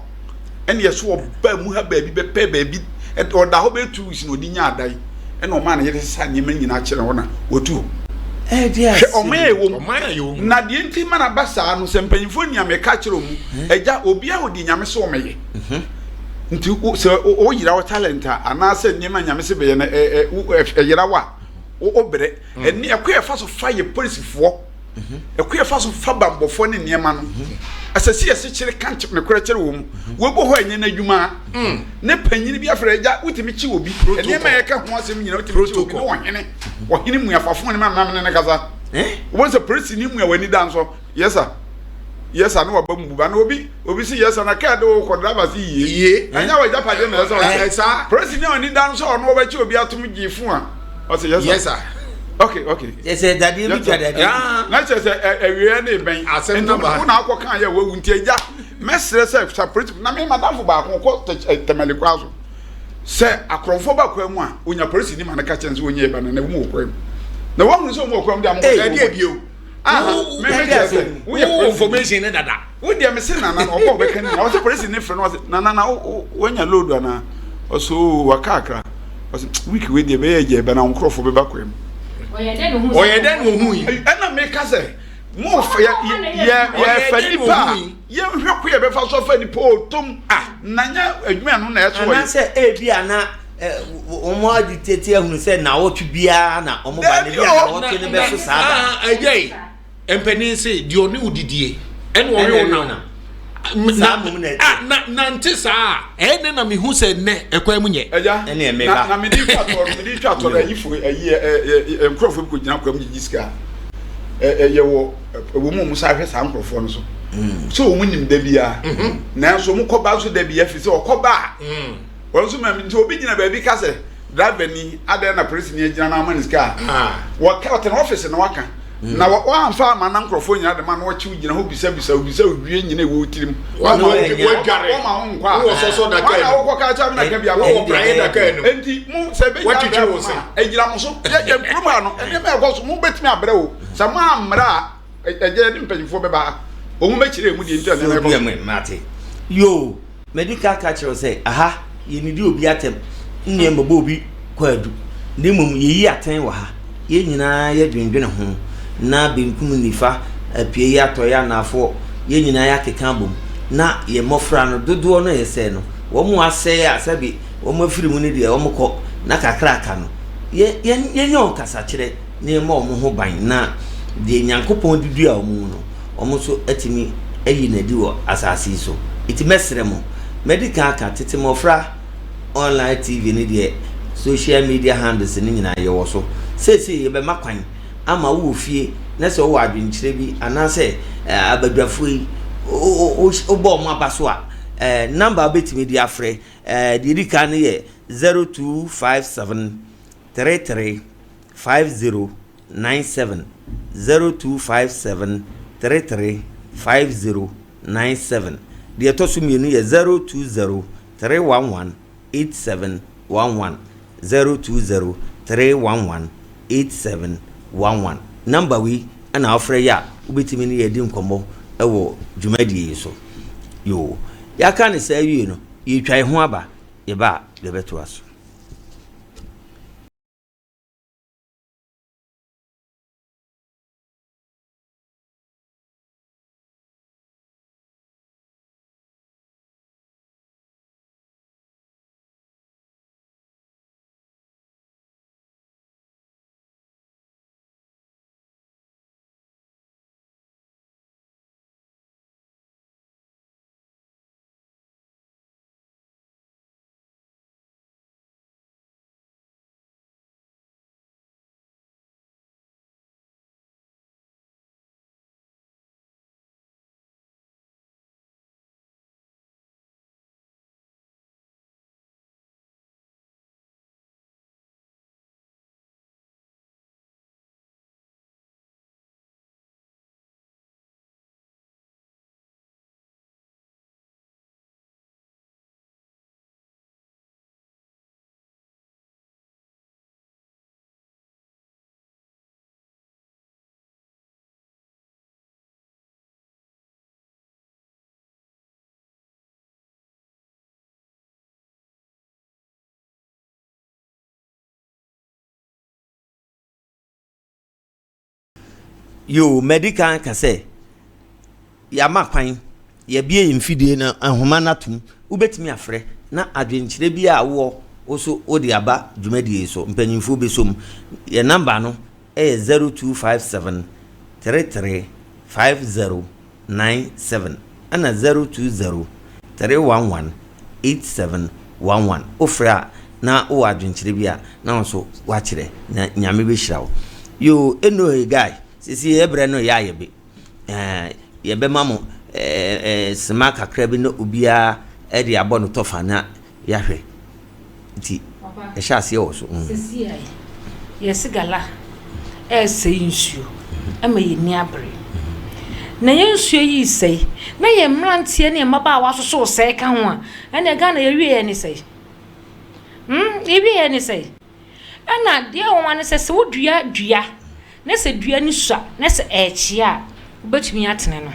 Ɛna yɛso ɔbaa mu ha baabi bɛpɛ baabi ɔda hɔ bɛyɛ 2 weeks na ɔde nya adan ɛna ɔmaa ne yere sesa nneɛma nyinaa kyerɛ hɔ na watu hɔ. Hwɛ ɔman a ɛwɔ mu na deɛ nti ma na ba saa no sɛ mpanyinfoɔ nea meka kyerɛ mu agya obiara ɔdi nyame sɛ ɔmɛyɛ nti sɛ woyera wo talent a anaasɛ nneɛma nyame sɛ bɛyɛ no ɛyera wo a wobrɛ ɛne ɛkɔ yɛfa so fa yɛ polisifoɔ Ɛkwan a yɛfa so fa bammɔfoɔ ne nneɛma no, ɛsɛ sɛ yɛsekyere ka nokorɛ kyerɛ wɔn. Wɔbɔ hɔ a ɛnyɛ n'adwuma. Mm. Ne panyin bi afrɛ agya, wotumi kye obi. Nneɛma a yɛka ho asɛm nyinaa wotumi kye obi ne ɔhene. Ɔhene mu afa fon ne ma mmam ne ne kasa. Wɔn sɛ polisi ne mu a w'ani da nso. Yes sir. Yes sir ne waba mu buba na obi obi si yes sir na kaa de wo kɔ driver si yie. Yie. Ɛnyɛ wɔ agyapadeɛ na ɛsɛ ɔkyɛ. Saa. Polisi ne w'ani da nso ɔno wɔbɛkye obi atom gye fon a. Ɔsɛ yes sir. Yes sir. Okay okay. Kyɛ sɛ dadeɛ bi twa dadeɛ bi. Na kyerɛ sɛ awieɛ ne bɛn. Asɛm no ba. Wo na akɔ kan yɛ wawu nti agya mɛsrɛ sɛ sa polisi na me madamfo baako kɔ Tamale kwa so sɛ akorɔmfoɔ ba kwa mu a onya polisi ni ma no ka kyɛn sɛ wɔnyɛ ba no na wɔn wɔ kwa mu na wɔn sɛ wɔn wɔ kwa mu de amokɔ sɛ ɛdeɛ bio. Aha me me kyerɛ sɛ woyɛ polisi information ne dada. Wo deɛ me se nana no ɔbɔ ɔbɛka ne nyinaa ɔsɛ polisi ne frɛ no ɔsɛ nana na wanya load anaa ɔsɛ oo waka akra ɔsɛ week wei deɛ bɛyɛ agya ɛbɛ na nkorɔfoɔ bɛba kwan mu. Ɔyɛ dɛn na ohun yi. Ɛna meka sɛ mo yɛ yɛ yɛfɛ nipa a yɛnhwɛ ko yɛ bɛfa so afa nipa ɔtom na nyɛ adwuma no na ɛso wɔyɛ. Anaasɛ ebi a na wɔn adi tete ahunu sɛ naawɔtwe biara na wɔn ba na ebi a naawɔtwe no bɛso saa da. Ɛyɛ yi mpanin se deɛ ɔne wo didie ɛna ɔwe wo nam. Saa mmom na ɛteɛ. Na nante saa a, ɛyɛ dɛn na mehu sɛ nnɛ ɛkwan mu nyɛ? Agya, Ɛne na meba. na mede twa toɔ no, mede twa toɔ no, ayifo, ayi, ɛ, ɛ, ɛ, nkurɔfoɔ bi kɔgyina kwan mu gyegye sika a, ɛ, ɛ, yɛwɔ, ɛwɔ mu a wɔn san hwɛ saa nkurɔfoɔ no so. Sɛ wɔn nim da biara, nanso wɔn kɔba nso da biara, firi sɛ ɔkɔba a, wɔn nso ma, nti obi gyina baabi ka sɛ, driver ni, adɛn na polisini agyina na ama no sika a, wɔka, ɔtena ɔfise na waka. Na wɔamfa ama na nkurɔfoɔ nyinaa de ma na wɔkyew gyina hɔ bisabisa wo bisa wo wie nyina ɛwɔ wo tirim. Wɔma wo Wɔadware. wɔma wo nkɔ a. Wowɔ sɔsɔ daka Wɔn na anum. wokɔ ka kyerɛ me na ka bi ama Wowɔ wo. praeɛ daka anum. Enti mo sɛ ɛbɛgya Woatwitwi abrɛ wo mo se. a ɛgyina mo so. Yɛ yɛ kurom ha no nneɛma a ɛkɔ so mo bɛtumi abrɛ o. Sɛ mo ammrɛ a ɛgya yɛde mpanyinfoɔ bɛba ha. Wɔn bɛkyerɛ mu deɛ nti a nneɛma ɛkɔ so. Mate. Yoo. Madi kan aka akyerɛ wo sɛ, aha, yɛnnidi obi atɛm, nni mmɛbɔ obi kwaadu, na mmom yɛyi atɛn wɔ ha. Yɛn nyinaa yɛdwendwene ho, na benkum, nifa, apueeɛ, atɔeɛ, anaafoɔ, yɛn nyinaa yɛakeka abom, na yɛn mmɔfra no, dodoɔ no a yɛsɛe no, wɔn a asɛe a sɛbe wɔn afiri mu no deɛ wɔkɔ, na kakra aka no, yɛ, yɛn, yɛnyɛ wɔn kasakyerɛ na yɛmmɔ wɔn ho ban, na deɛ Nyankopɔn de dua wɔn mu no, wɔn nso atumi ayi no adi wɔ asase yi so. Nti mɛsrɛ mo, madi kan aka, Tete Mmɔfra Online TV no deɛ, social media handles no nyinaa yɛwɔ so. Seesei yɛbɛma kwan ama wowɔ fie na sɛ wowɔ adwenkyerɛ bi anaasɛ abadwafoɔ yi wobɔ wɔn aba so a, number a wobɛtumi de afrɛ, deɛ ɛdi kan no yɛ 0257 33 50 97 0257 33 50 97. Deɛ ɛtɔ so mmienu yɛ 020 311 8711 020 311 8711. Namba wei na wofrɛ yi a wobɛtumi ne yɛn adi nkɔmmɔ wɔ dwumadie yi so. Yoo, yɛaka ne saa awie no, yɛretwa yɛn ho aba, yɛba a yɛbɛtoa so. Yoo, madi kan aka sɛ yɛama kwan, yɛabue yɛn mfidie no nhoma no atom. Wobɛtumi afrɛ na adwenkyerɛ bi a wowɔ wo so wode aba dwumadie yi so. Mpanimfoɔ bɛsɔ mu. Yɛn namba no yɛ 0257 33 50 97 ɛna 020 311 8711. Wofrɛ a na wowɔ adwenkyerɛ bi a na wo nso woakyerɛ na Nyame bɛhyira wo. Yoo Enohe guy sisi yɛ brɛ no yɛ ayɛ be ɛɛ yɛbɛma mo ɛɛ sima kakra bi na obiara ɛde abɔ no tɔfa na yɛahwɛ nti ɛhyɛ aseɛ wɔ so. Mm. Sisi a yɛse gala ɛresɛe nsuo ɛma yɛn ani abere na yɛn nsuo yi resɛe na yɛn mmeranteɛ ne yɛn mmabaawa nso so resɛe ka ho a ɛnna Ghana yɛwie yɛn ne sɛe. Hmm, yɛwie yɛn ne sɛe. Ɛna deɛ ɛwɔ ne sɛ, sɛ wodua dua na sɛ dua no sua na sɛ ɛrekyea a, wobɛtumi atene no.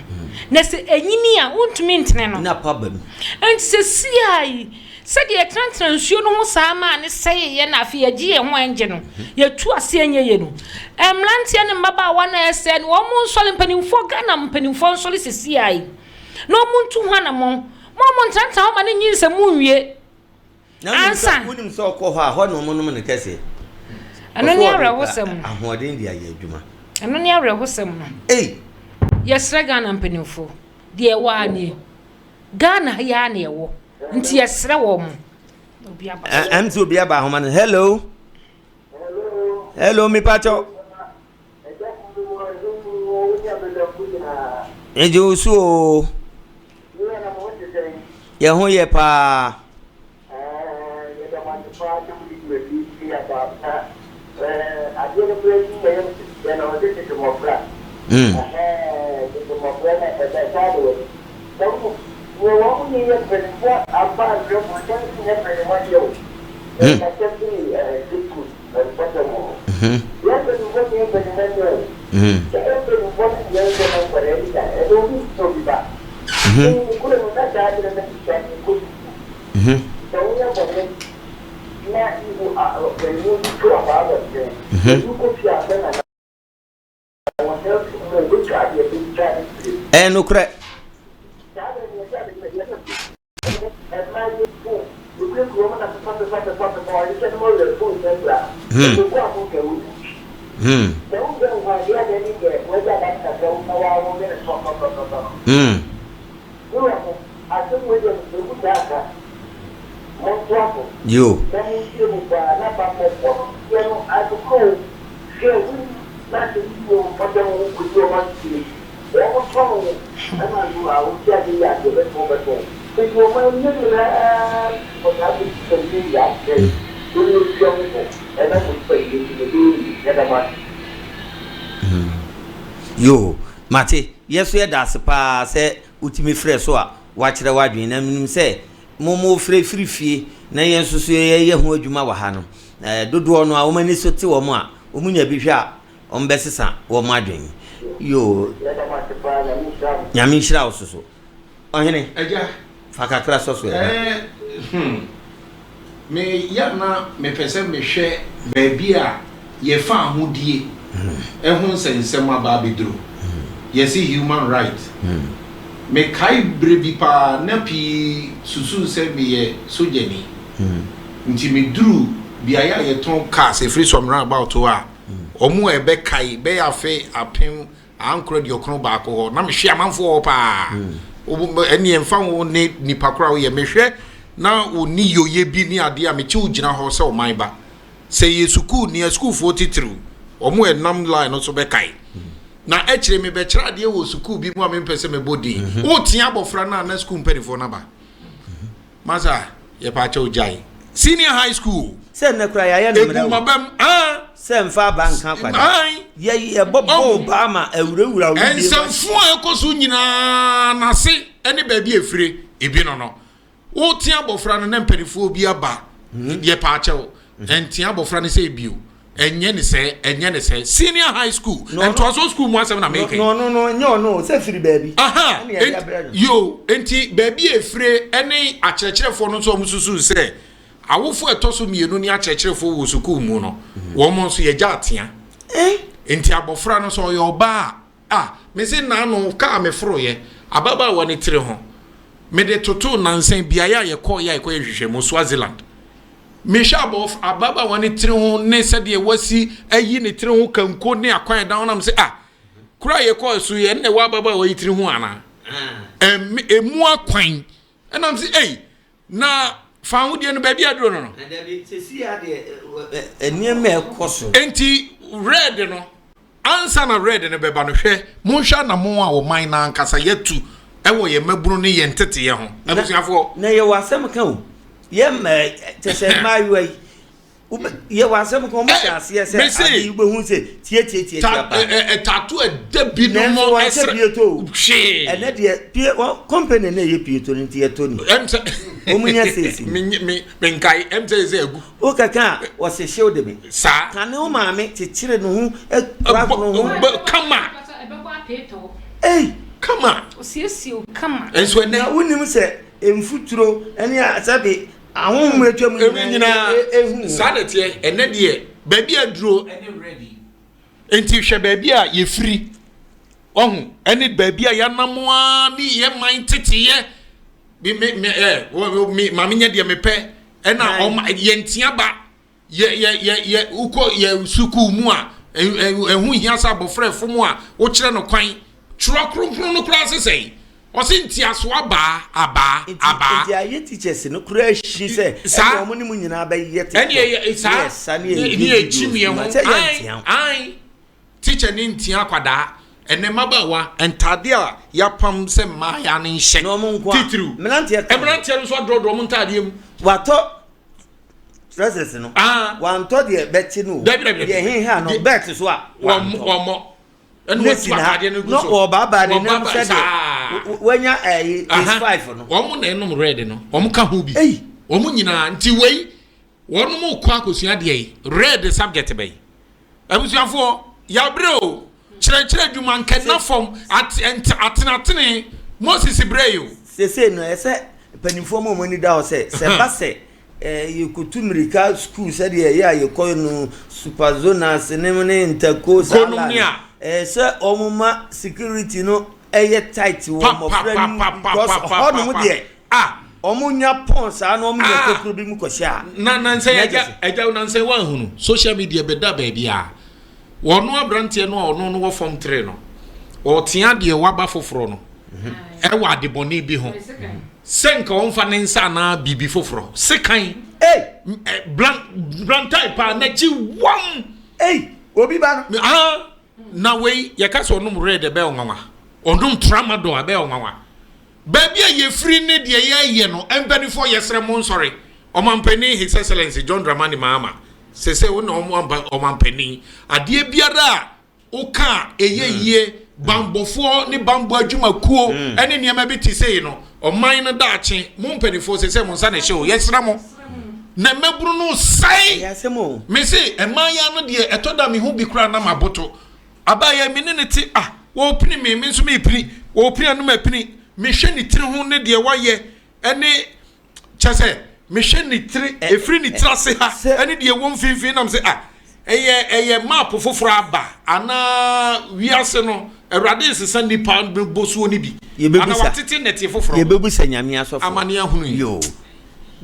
Na sɛ ɛnyini a, wontumi ntene no. Na pa ba mu. Enti seesei yi, sɛdeɛ yɛtenatena nsuo no ho saa maa no sɛeɛ na afei yɛgye yɛn ho a ɛngye no, yɛtu aseɛ nyɛ yie no, mmeranteɛ ne mmabaawa no a ɛresɛe no, wɔn nsɔre, mpanimfoɔ, Ghana mpanimfoɔ nsɔre seesei yi, na wɔntu ho anammɔn. Mo a montenatena hɔ ma no nyi nsɛm monwie. Ansa. Wonim sɛ ɔkɔ hɔ a, hɔ na wɔnom no kɛse. Ɛno ne awerɛhosɛm no. Ahoɔden de ayɛ adwuma. Ɛno ne awerɛhosɛm no. Ei! Yɛsrɛ Ghana mpanimfoɔ, deɛ ɛwɔ ara nie. Ghana ha yi ara na yɛwɔ nti yɛsrɛ wɔn. Obi aba so. Ɛm sɛ obi aba ahoma no. Hello. Hello, mepakyɛw. Megye wo so o. Yɛn ho yɛ paa. Mm. Mm. Mhm. Mhm. Mhm. Mhm. Mhm. Ɛyɛ nokorɛ. Hmm. Hmm. Hmm. Yo. Yoo, mate. Yɛ so yɛda ase paa sɛ wotumi frɛ so a woakyerɛ w'adwene. Na menim sɛ mo mo frɛ firi fie na yɛn nso so yɛyɛ ho adwuma wɔ ha no, dodoɔ no a wɔn ani so te wɔn a, wɔn nya bi hwɛ a, wɔn bɛsesa wɔn adwene. Yoo, Nyame nhyira wo so so. Ɔhene, Agya. fa kakra sɔ so ɛ. Ɛɛ, hmm. Me yɛ na mepɛ sɛ mehwɛ baabi a yɛfa ahodie ho nsɛnsɛm aba abɛduru. Yɛse human right. Mekae berɛ bi paa na pii susuu sɛ meyɛ sogyani. Nti meduru beaeɛ a yɛtɔn cars, ɛfiri Suame roundabout hɔ a, wɔn a ɛbɛkae bɛyɛ afe 1991 hɔ, na mehwɛ amanfoɔ hɔ paa. Ɛnneɛ mfa wo ne nipa korɔ a woyɛ, mehwɛ na wo ne yoyɛ bi ne adeɛ a mekye wo gyina hɔ sɛ ɔman ba. Sɛ yɛ sukuu ni a, sukuufoɔ titiriw, wɔn a ɛnam line no so bɛkae. Na akyire mebɛkyerɛ adeɛ wɔ sukuu bi mu a mempɛ sɛ mɛbɔ din. Wotea abɔfra no a na sukuu mpanimfoɔ no aba. Masa, yɛpaakyɛw gyae. Senior high school. Sɛ nnɛ koraa yɛayɛ no mmerɛ o. Egu mabam, ah. Sɛ mfa aba nka akwadaa. Ae. Yɛ yɛbɔ bɔɔl baa ma awurawura wo die. Nsɛmfo a ɛkɔ so nyinaa n'ase ne baabi a efire ebi no no. Wotea abɔfra no na mpanimfoɔ bi aba. Yɛpaakyɛw, ntea abɔfra no sɛ bio. Ɛnyɛ ne sɛ, ɛnyɛ ne sɛ. Senior high school, ntoasoɔ school mu asɛm na meka yi. No, no, no, nyɛ ɔno o, sɛ firi baabi. Aha, yo, nti baabi a efire ɛne akyerɛkyerɛfoɔ no nso wɔn susu sɛ awofo a ɛtɔ so mmienu ne akyerɛkyerɛfoɔ wɔ sukuu mu no, wɔn nso yɛgya atea. Nti abɔfra no sɛ ɔyɛ ɔbaa a, ah, mese naano kaa meforoyɛ, ababaawa no tiri ho, mede totoo nansa beaeɛ a yɛkɔɔyɛ a yɛkɔyɛ nhwehwɛmu, Swaziland. Mehwɛ abɔf ababaawa no tiri ho ne sɛdeɛ wasi ayi ne tiri ho kanko ne akwan ɛda ho nam sɛ ah kura a yɛkɔɔ so yɛ ɛna ɛwɔ ababaawa yi tiri ho anaa ɛm emu akwan ɛnam sɛ ei na fa ahodeɛ no baabi aduro no no. Dabi sisi adeɛ nneɛma ɛkɔ so. Nti red no Ansa na Red no bɛba no, hwɛ, monhwɛ anammɔn a ɔman no ankasa yɛatu wɔ yɛn mmabunu ne yɛn nteteyɛ ho. Abusuafoɔ. Na yɛwɔ asɛm ka o. Yɛ mma kyɛ sɛ mmaayewa yi, yɛwɔ asɛm ka, wɔn hyɛ aseɛ sɛ ade yi wobɛhu sɛ tiatiatiatia pa. Tato ɛda bi no mo ɛsrɛ. Nanso wɔnhyɛ pieto o. Hwee. Ɛnɛ deɛ pie wɔn company na ɛyɛ pieto no nti yɛtɔ ni. Wɔn nya seesi. Menkae ɛm sɛ sɛ agu. Wo kɛkɛ a wɔse hyew de me. Saa. Kane wo maame kyekyere ne ho kura ne ho. Kama. Ei. Kama. Osiesie wo kama. Nso ɛnɛ. Na wonim sɛ mfuturo ne sɛbe ahonhom atwa mu nyinaa ehu. Saa na ɛteɛ ɛnɛ deɛ baabi aduro ɛne ready. Nti hwɛ baabi a yɛfiri ɔho ɛne baabi a yɛanam a ne yɛ man teteyɛ me me me ɛ me maame nyɛ deɛ mepɛ ɛna ɔma yɛntea ba yɛ yɛ yɛ yɛ wokɔ yɛ sukuu mu a ɛho hia sɛ abɔfra ɛfom a wokyerɛ no kwan twerɛ kronkron no koraa sesɛn. Ɔse ntiaso abaa, abaa, abaa. Nti ayɛ teachers no koraa hyi sɛ ɛne ɔmo ne mo nyinaa bɛyɛ TikTok. Ɛne ɛyɛ saa, ne yɛ kyim yɛ ho, ae, ae. Teacher ni ntia akwadaa. Ɛnɛ mmabaawa, ntaadeɛ a yɛapam sɛ mmaayaa no nhyɛ. Na ɔmo nko a, Titiriw. Mmeranteɛ ka ho. Mmeranteɛ no nso adrɔdrɔ ɔmo ntaadeɛ mu. Watɔ trousers no. Ah. Wantɔ deɛ bɛkye no o. Dabi dabi dabi. Deɛ heha no, belt so a, wantɔ. Wɔmmɔ. Ɛna Ne watu si na ataadeɛ no gu na so. ɔbaabaa ne nam Wɔbaabaa sɛdeɛ saa. wanya ɛyi Aha. case five no. Wɔn na ɛnom red no. Wɔn ka ho bi. Ei. Wɔn nyinaa nti wei wɔn kɔ akosua deɛ yi red subject bɛyi. Abusuafoɔ yabrɛ o kyerɛkyerɛ adwuma nkɛna fam atenatene Moses brɛ yi o. Sesei no ɛsɛ mpanimfoɔ ma wɔn ani da hɔ sɛ sɛ ɛba sɛ yɛkɔtu mmirika sukuu sɛdeɛ ɛyɛ a yɛkɔ no super zonas ne ne ntako saa Konom la ne no a. ɛɛ sɛ wɔn ma security no ɛyɛ tight wɔ mmɔfra no mu because hɔnom deɛ Ah. wɔn nya pɔn saa na wɔn nya Ah. tokuro bi mu kɔhyɛ a. Na nansɛ Na agya kyɛ sɛ. agya nansɛ wanhunu social media bɛda baabi a wɔno aberanteɛ no a ɔno no wɔ fam tere no ɔtea deɛ waba foforɔ no ɛwɔ adebɔne bi ho sɛ nka ɔmfa ne nsa anaa biribi foforɔ sekan Ei! blan blantae paa n'akyi wam Ei! Obi ba no. Ah, na wei yɛka sɛ ɔnom red ɛbɛyɛ ɔnwanwa ɔnom tramadol ɛbɛyɛ ɔnwanwa Baabi a yɛfiri ne deɛ yɛreyɛ no, mpaninfoɔ yɛsrɛ mo nsɔre. Ɔmanpanin His Excellency John Dramani Mahama, sese wo na ɔmanpanin, adeɛ biara a woka a ɛyɛ yie, banbɔfoɔ ne banbɔ adwumakuo ne nneɛma bi te sei no, ɔman no daakye, mo mpaninfoɔ sese mo nsa na ɛhyɛ o, yɛsrɛ mo. Na mmabunu no sɛe. Mese mmaayaa no deɛ ɛtɔ da mehu bi koraa na maboto. Abaayewa yi, me ne no te a, ɔrepini me, me nso merepini, ɔrepini a na mapini. Mehwɛ ne tiri ho ne deɛ wayɛ ne kyɛ sɛ mehwɛ ne tiri, ɛfiri ne tiri ase ha ne deɛ ɛwɔ mfimfini nam sɛ ah, ɛyɛ ɛyɛ map foforɔ aba anaa wiase no Awurade nsesa nnipa bosuo no bi anaa watete nnɛteɛ foforɔ. Yɛbɛbusa Nyame asɔfoɔ. Amane ahunu yi. Yoo.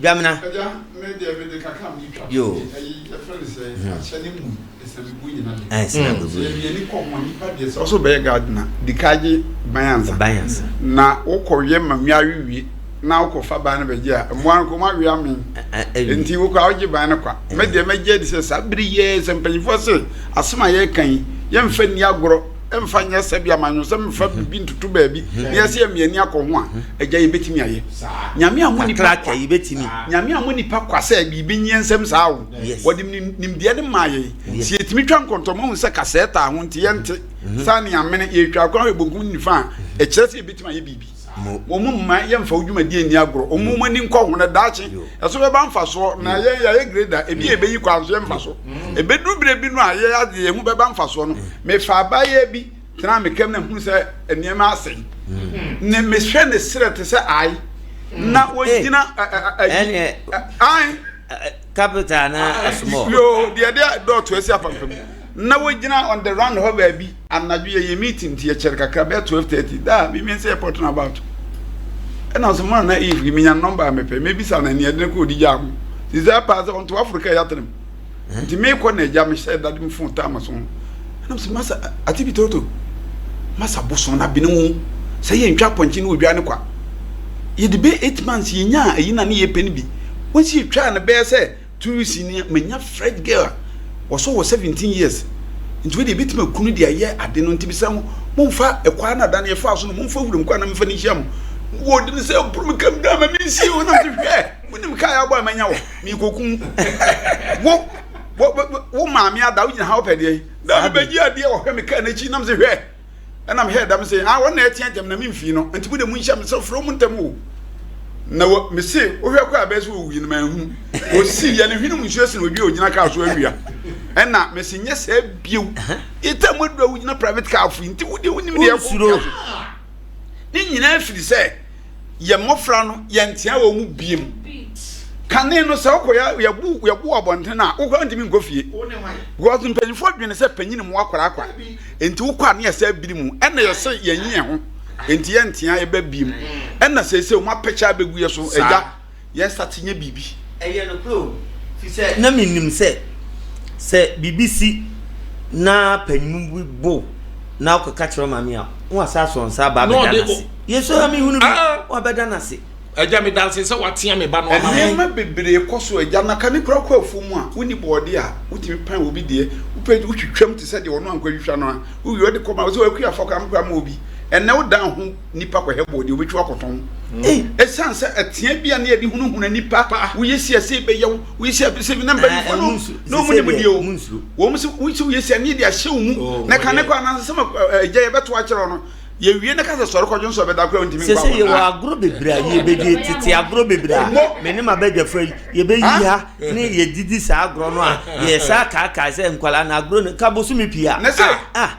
Dwamena. Agya, me deɛ mede kakra a metwa so Yoo. deɛ, ɛyi yɛfrɛ no sɛ akyɛ ne mu ɛsɛmebu nyina deɛ. Ɛsɛmebu Sɛ yɛde yɛn ani kɔ ho a, nipa deɛ sɛ ɔsɛ ɔbɛyɛ gardener, di ka gye ban ansa. Ban ansa. Na wokɔ yɛ ma nwa awe wie na wokɔ fa ban no bɛgye a, mmoa no kɔ wɔn awe amen. Nti wokɔ a wogye ban no kwa. Me deɛ mɛgye adi sɛ saa bere yi ara sɛ mpanyinfoɔ se asɛm a yɛreka yi yɛmfa nni agorɔ mfa nyɛ sɛbi amanyɔsɛm mfa biribi ntoto baabi na yɛsɛ yɛn ani akɔ ho a, agya yɛbɛtumi ayɛ. Nyame ammɔ nipa kwa. Nyame ammɔ nipa kwa sɛ biribi nyɛ nsɛm saa o. Wɔde nimdeɛ no maa yɛn. Sɛ yɛtumi twa nkɔntɔmmɔ hu sɛ kasɛɛ taa ho nti yɛnte saa ne amene yɛtwa akwan hwɛ bonkum ne nifa a, ɛkyerɛ sɛ yɛbɛtumi ayɛ biribi. Wɔn mma yɛmfa wo dwumadie nni agorɔ. Wɔn mu ani nkɔ ho na daakye ɛso bɛba mfasoɔ. Na yɛn yɛayɛ grader, ebi a yɛbɛyi kɔ anso yɛmfa so. Ɛbɛduru berɛ bi no a yɛn adeɛ yɛn ho bɛba mfasoɔ no, mefa abaayewa bi tenaa me kam na hunu sɛ nneɛma asɛe. Ne mehwɛ ne serɛ te sɛ ae na wɔgyina ayi ae. Capital na small. Yoo deɛ de dɔɔto asi apampam na wɔgyina on the round hɔ baabi anadwo yɛyɛ meeting nti yɛkyɛre kakra bɛyɛ 12:30 da a mimi nsɛ yɛpɔtena about ɛna nso mo na if menya nɔmba a mepɛ mebisa no neɛ de kɔ ɔdi gyaa ho nti sɛ paa sɛ ɔnto aforo ka yɛatenam nti mekɔ na agya mehyɛ dade me fon taa ma so ɛna sɛ masa ate bi toto masa bosom na bene ho sɛ yɛntwa apɔnkye ne odwa ne kwa yɛde bɛ 8 months yɛnya ayi na ne yɛpɛ no bi wɔn si yɛtwaa no bɛyɛ sɛ 2 weeks ni manya fresh girl a wɔsɔ wɔ 17 years nti wei deɛ ebɛtumi akunu de ayɛ ade no nti bisa mo momfa ɛkwan no ada no yɛfaa so no momfa wuram kwan na memfa no nhyia mo wɔde no sɛ mporo me kam daa ma mensie wo nam sɛ hwɛ wonim kaa yɛabɔ a manya wɔ meekɔku wo wo maame ada wogyina ha wopɛ deɛ daa mebɛgye adeɛ wɔhwɛ me kaa n'akyi nam sɛ hwɛ ɛna mehwɛ dam sɛ ah wɔn na ɛteɛ ntɛm na memfii no nti mo de mo nhyɛ me sɛ frɛ mu ntɛm o na wɔ mese wohwɛ kɔ a bɛyɛ sɛ wɔwui no manhunu ɔsi yɛ ne hwene mu nsuo sene odwi a ɔgyina kaa so awia ɛna mese nyɛ saa bio yɛta mu aduru a wogyina private car fo nti wode wonim deɛ ɛkɔ ne nyinaa firi sɛ yɛ mmɔfra no yɛntea wɔn mu biem kane no sɛ wokɔ yɛbu yɛbu abɔnten a wokɔ ntumi nkɔ fie because mpanyinfoɔ dwene sɛ panyin mu akwarakwa nti wokɔ a ne yɛsɛ biri mu ɛna yɛsɛ yɛnyi yɛn ho nti yɛntea yɛbɛ biem ɛna sɛsɛ wɔn apɛkyɛ abɛgu yɛ so ɛgya yɛn sate nyɛ biribi. Ɛyɛ nokorɛ o, firi sɛ na menim sɛ, sɛ biribi si na panin bi bo na wokɔka kyerɛ maame a, na wasan asɔ nsa aba abɛda no ase. Yɛsɔ ha mehunu bi, wabɛda no ase. Agya meda ase sɛ watea me ba no ama me. Nneɛma bebree kɔ so agya na kane koraa kɔ afuo mu a wonni bɔɔde a wotumi pan obi deɛ wopɛ wotwitwam te sɛ deɛ ɔno ankɔtwitwa no a wowie ɔde kɔma wo sɛ wakua fa koraa mekora ma obi ɛnɛ wodan ho nipa kɔhɛ bɔɔde wobɛtwi wakɔtɔn ɛsiane sɛ ɛtea bi a ne yɛde hunahuna nipa woyɛ si ɛsɛ bɛyɛ wo woyɛ si ɛsɛ na mpanyinfoɔ no na wɔn nim deɛ o wɔn sɛ woyɛ si ɛne de ahyɛ wo mu na kane kɔ anaasɛ sɛ agya yɛbɛto akyerɛ no Yɛwie na ka sɛ sɔre kɔdwo nso ɛbɛda koraa ntumi nkɔ Sese yɛwɔ agorɔ bebree a yɛbɛdi tete agorɔ bebree a me ne m'abadwafoɔ yi yɛbɛyi ha ne yɛdidi saa agorɔ no a yɛsa kaakae sɛ nkwadaa no agorɔ no ka bosome pii a Ne sɛ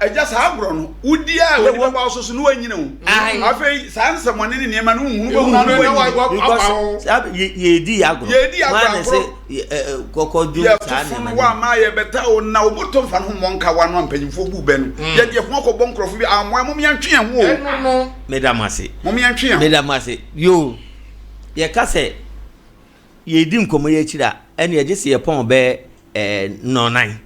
agya saa agorɔ no wodi a w'ani bɛba wo so so na woanyini o afei saa nsɛmmɔne ne nneɛma no wohunu bɛhunu na woanyini because saa yɛdi agorɔ yɛdi agorɔ agorɔ kɔkɔ dwom saa nneɛma no. Wa ma yɛbɛta o na oboto mfa no ho mmɔ nka wa no a mpanyimfoɔ bu bɛ no mm. yɛde ɛho akɔbɔ nkurɔfo bi amoa mom yɛntwe yɛn ho o. Ɛno no. Meda mo ase. Mom yɛntwe yɛn ho. Meda mo ase. Yoo yɛka sɛ yɛdi nkɔmmɔ yi akyiri a ɛne ɛgye sɛ yɛpɔn bɛɛ ɛɛ nnɔnan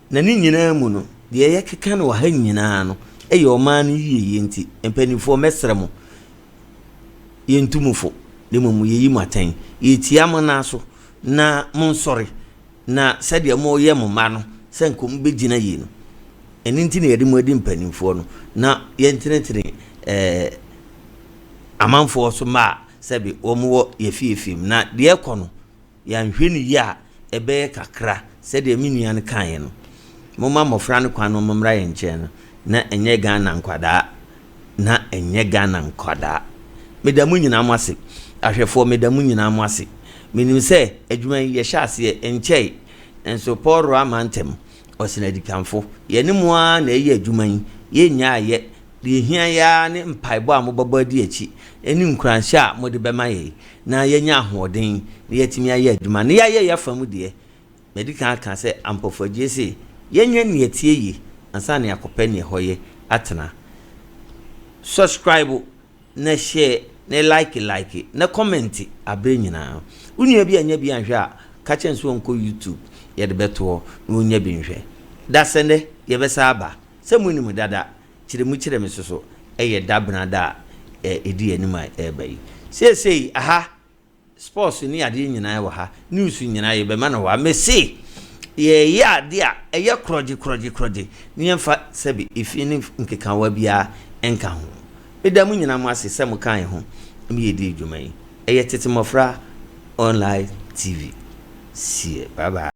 na ne nyinaa mu no deɛ yɛkeka no wɔ ha nyinaa no ɛyɛ ɔman no yieyie nti mpanimfoɔ mɛsrɛ mo Yɛntu mo fo, na mmom yɛyi mo atɛn. Yɛtia mo nan so na monsɔre, na sɛdeɛ moreyɛ mo mma no sɛ nka wɔbɛgyina yie no, ɛno nti na yɛde mo adi mpanimfoɔ no, na yɛntenetene eh, amanfoɔ so mma a sɛbe wɔwɔ yɛfiefie mu. Na deɛ ɛkɔ no, Yɛanhwɛ no yie a, ɛbɛyɛ kakra, sɛdeɛ me nua no kaeɛ no, momma mmɔfra no kwan na wɔmmra yɛn nkyɛn no, na ɛnyɛ Ghana nkwadaa, na ɛnyɛ Ghana nkwadaa. Meda mo nyinaa mo ase. Ahwɛfoɔ, meda mo nyinaa mo ase. Menim sɛ adwuma yi, yɛhyɛ aseɛ nkyɛe, nso Paul Roa Mantam, Ɔsene Adikanfo, yɛne mo ara na ɛreyɛ adwuma yi, yɛnnyaa yɛ. Deɛ ɛhia yɛn ara ne mpaebɔ a mobɛbɔ adi akyi, ne nkuranhyɛ a mode bɛma yɛn. na yɛanya ahoɔden na yɛatumi ayɛ adwuma na yɛayɛ yɛn afa mu deɛ, madi kan aka sɛ Ampɔfoagyie se yɛnyɛ nea ɛteɛ yie ansa na yɛakɔpɛ nea ɛhɔ yɛ atena. Subscribe na share na like like na comment aberɛ nyinaa. Wo nua bi annya bi anhwɛ a, ka kyerɛ no sɛ ɔnkɔ YouTube yɛde bɛto hɔ na ɔnya bi nhwɛ. Dasɛnnɛ yɛbɛsan aba. Sɛ monim dada. Kyerɛ mu kyerɛ me soso ɛyɛ dabena da a ɛdi anim a ɛreba yi. Seesei aha sports ne adeɛ nyinaa wɔ ha, news nyinaa yɛbɛma no wɔ ha. Mese yɛreyɛ adeɛ a ɛyɛ korɔgye korɔgye korɔgye na yɛmfa sɛbe efi ne nkekawa biara nka ho. Meda mo nyinaa mo ase sɛ mokaa yɛn ho ma yɛdii dwuma yi. Ɛyɛ Tete Mmɔfra Online TV. Seɛ. Bye bye.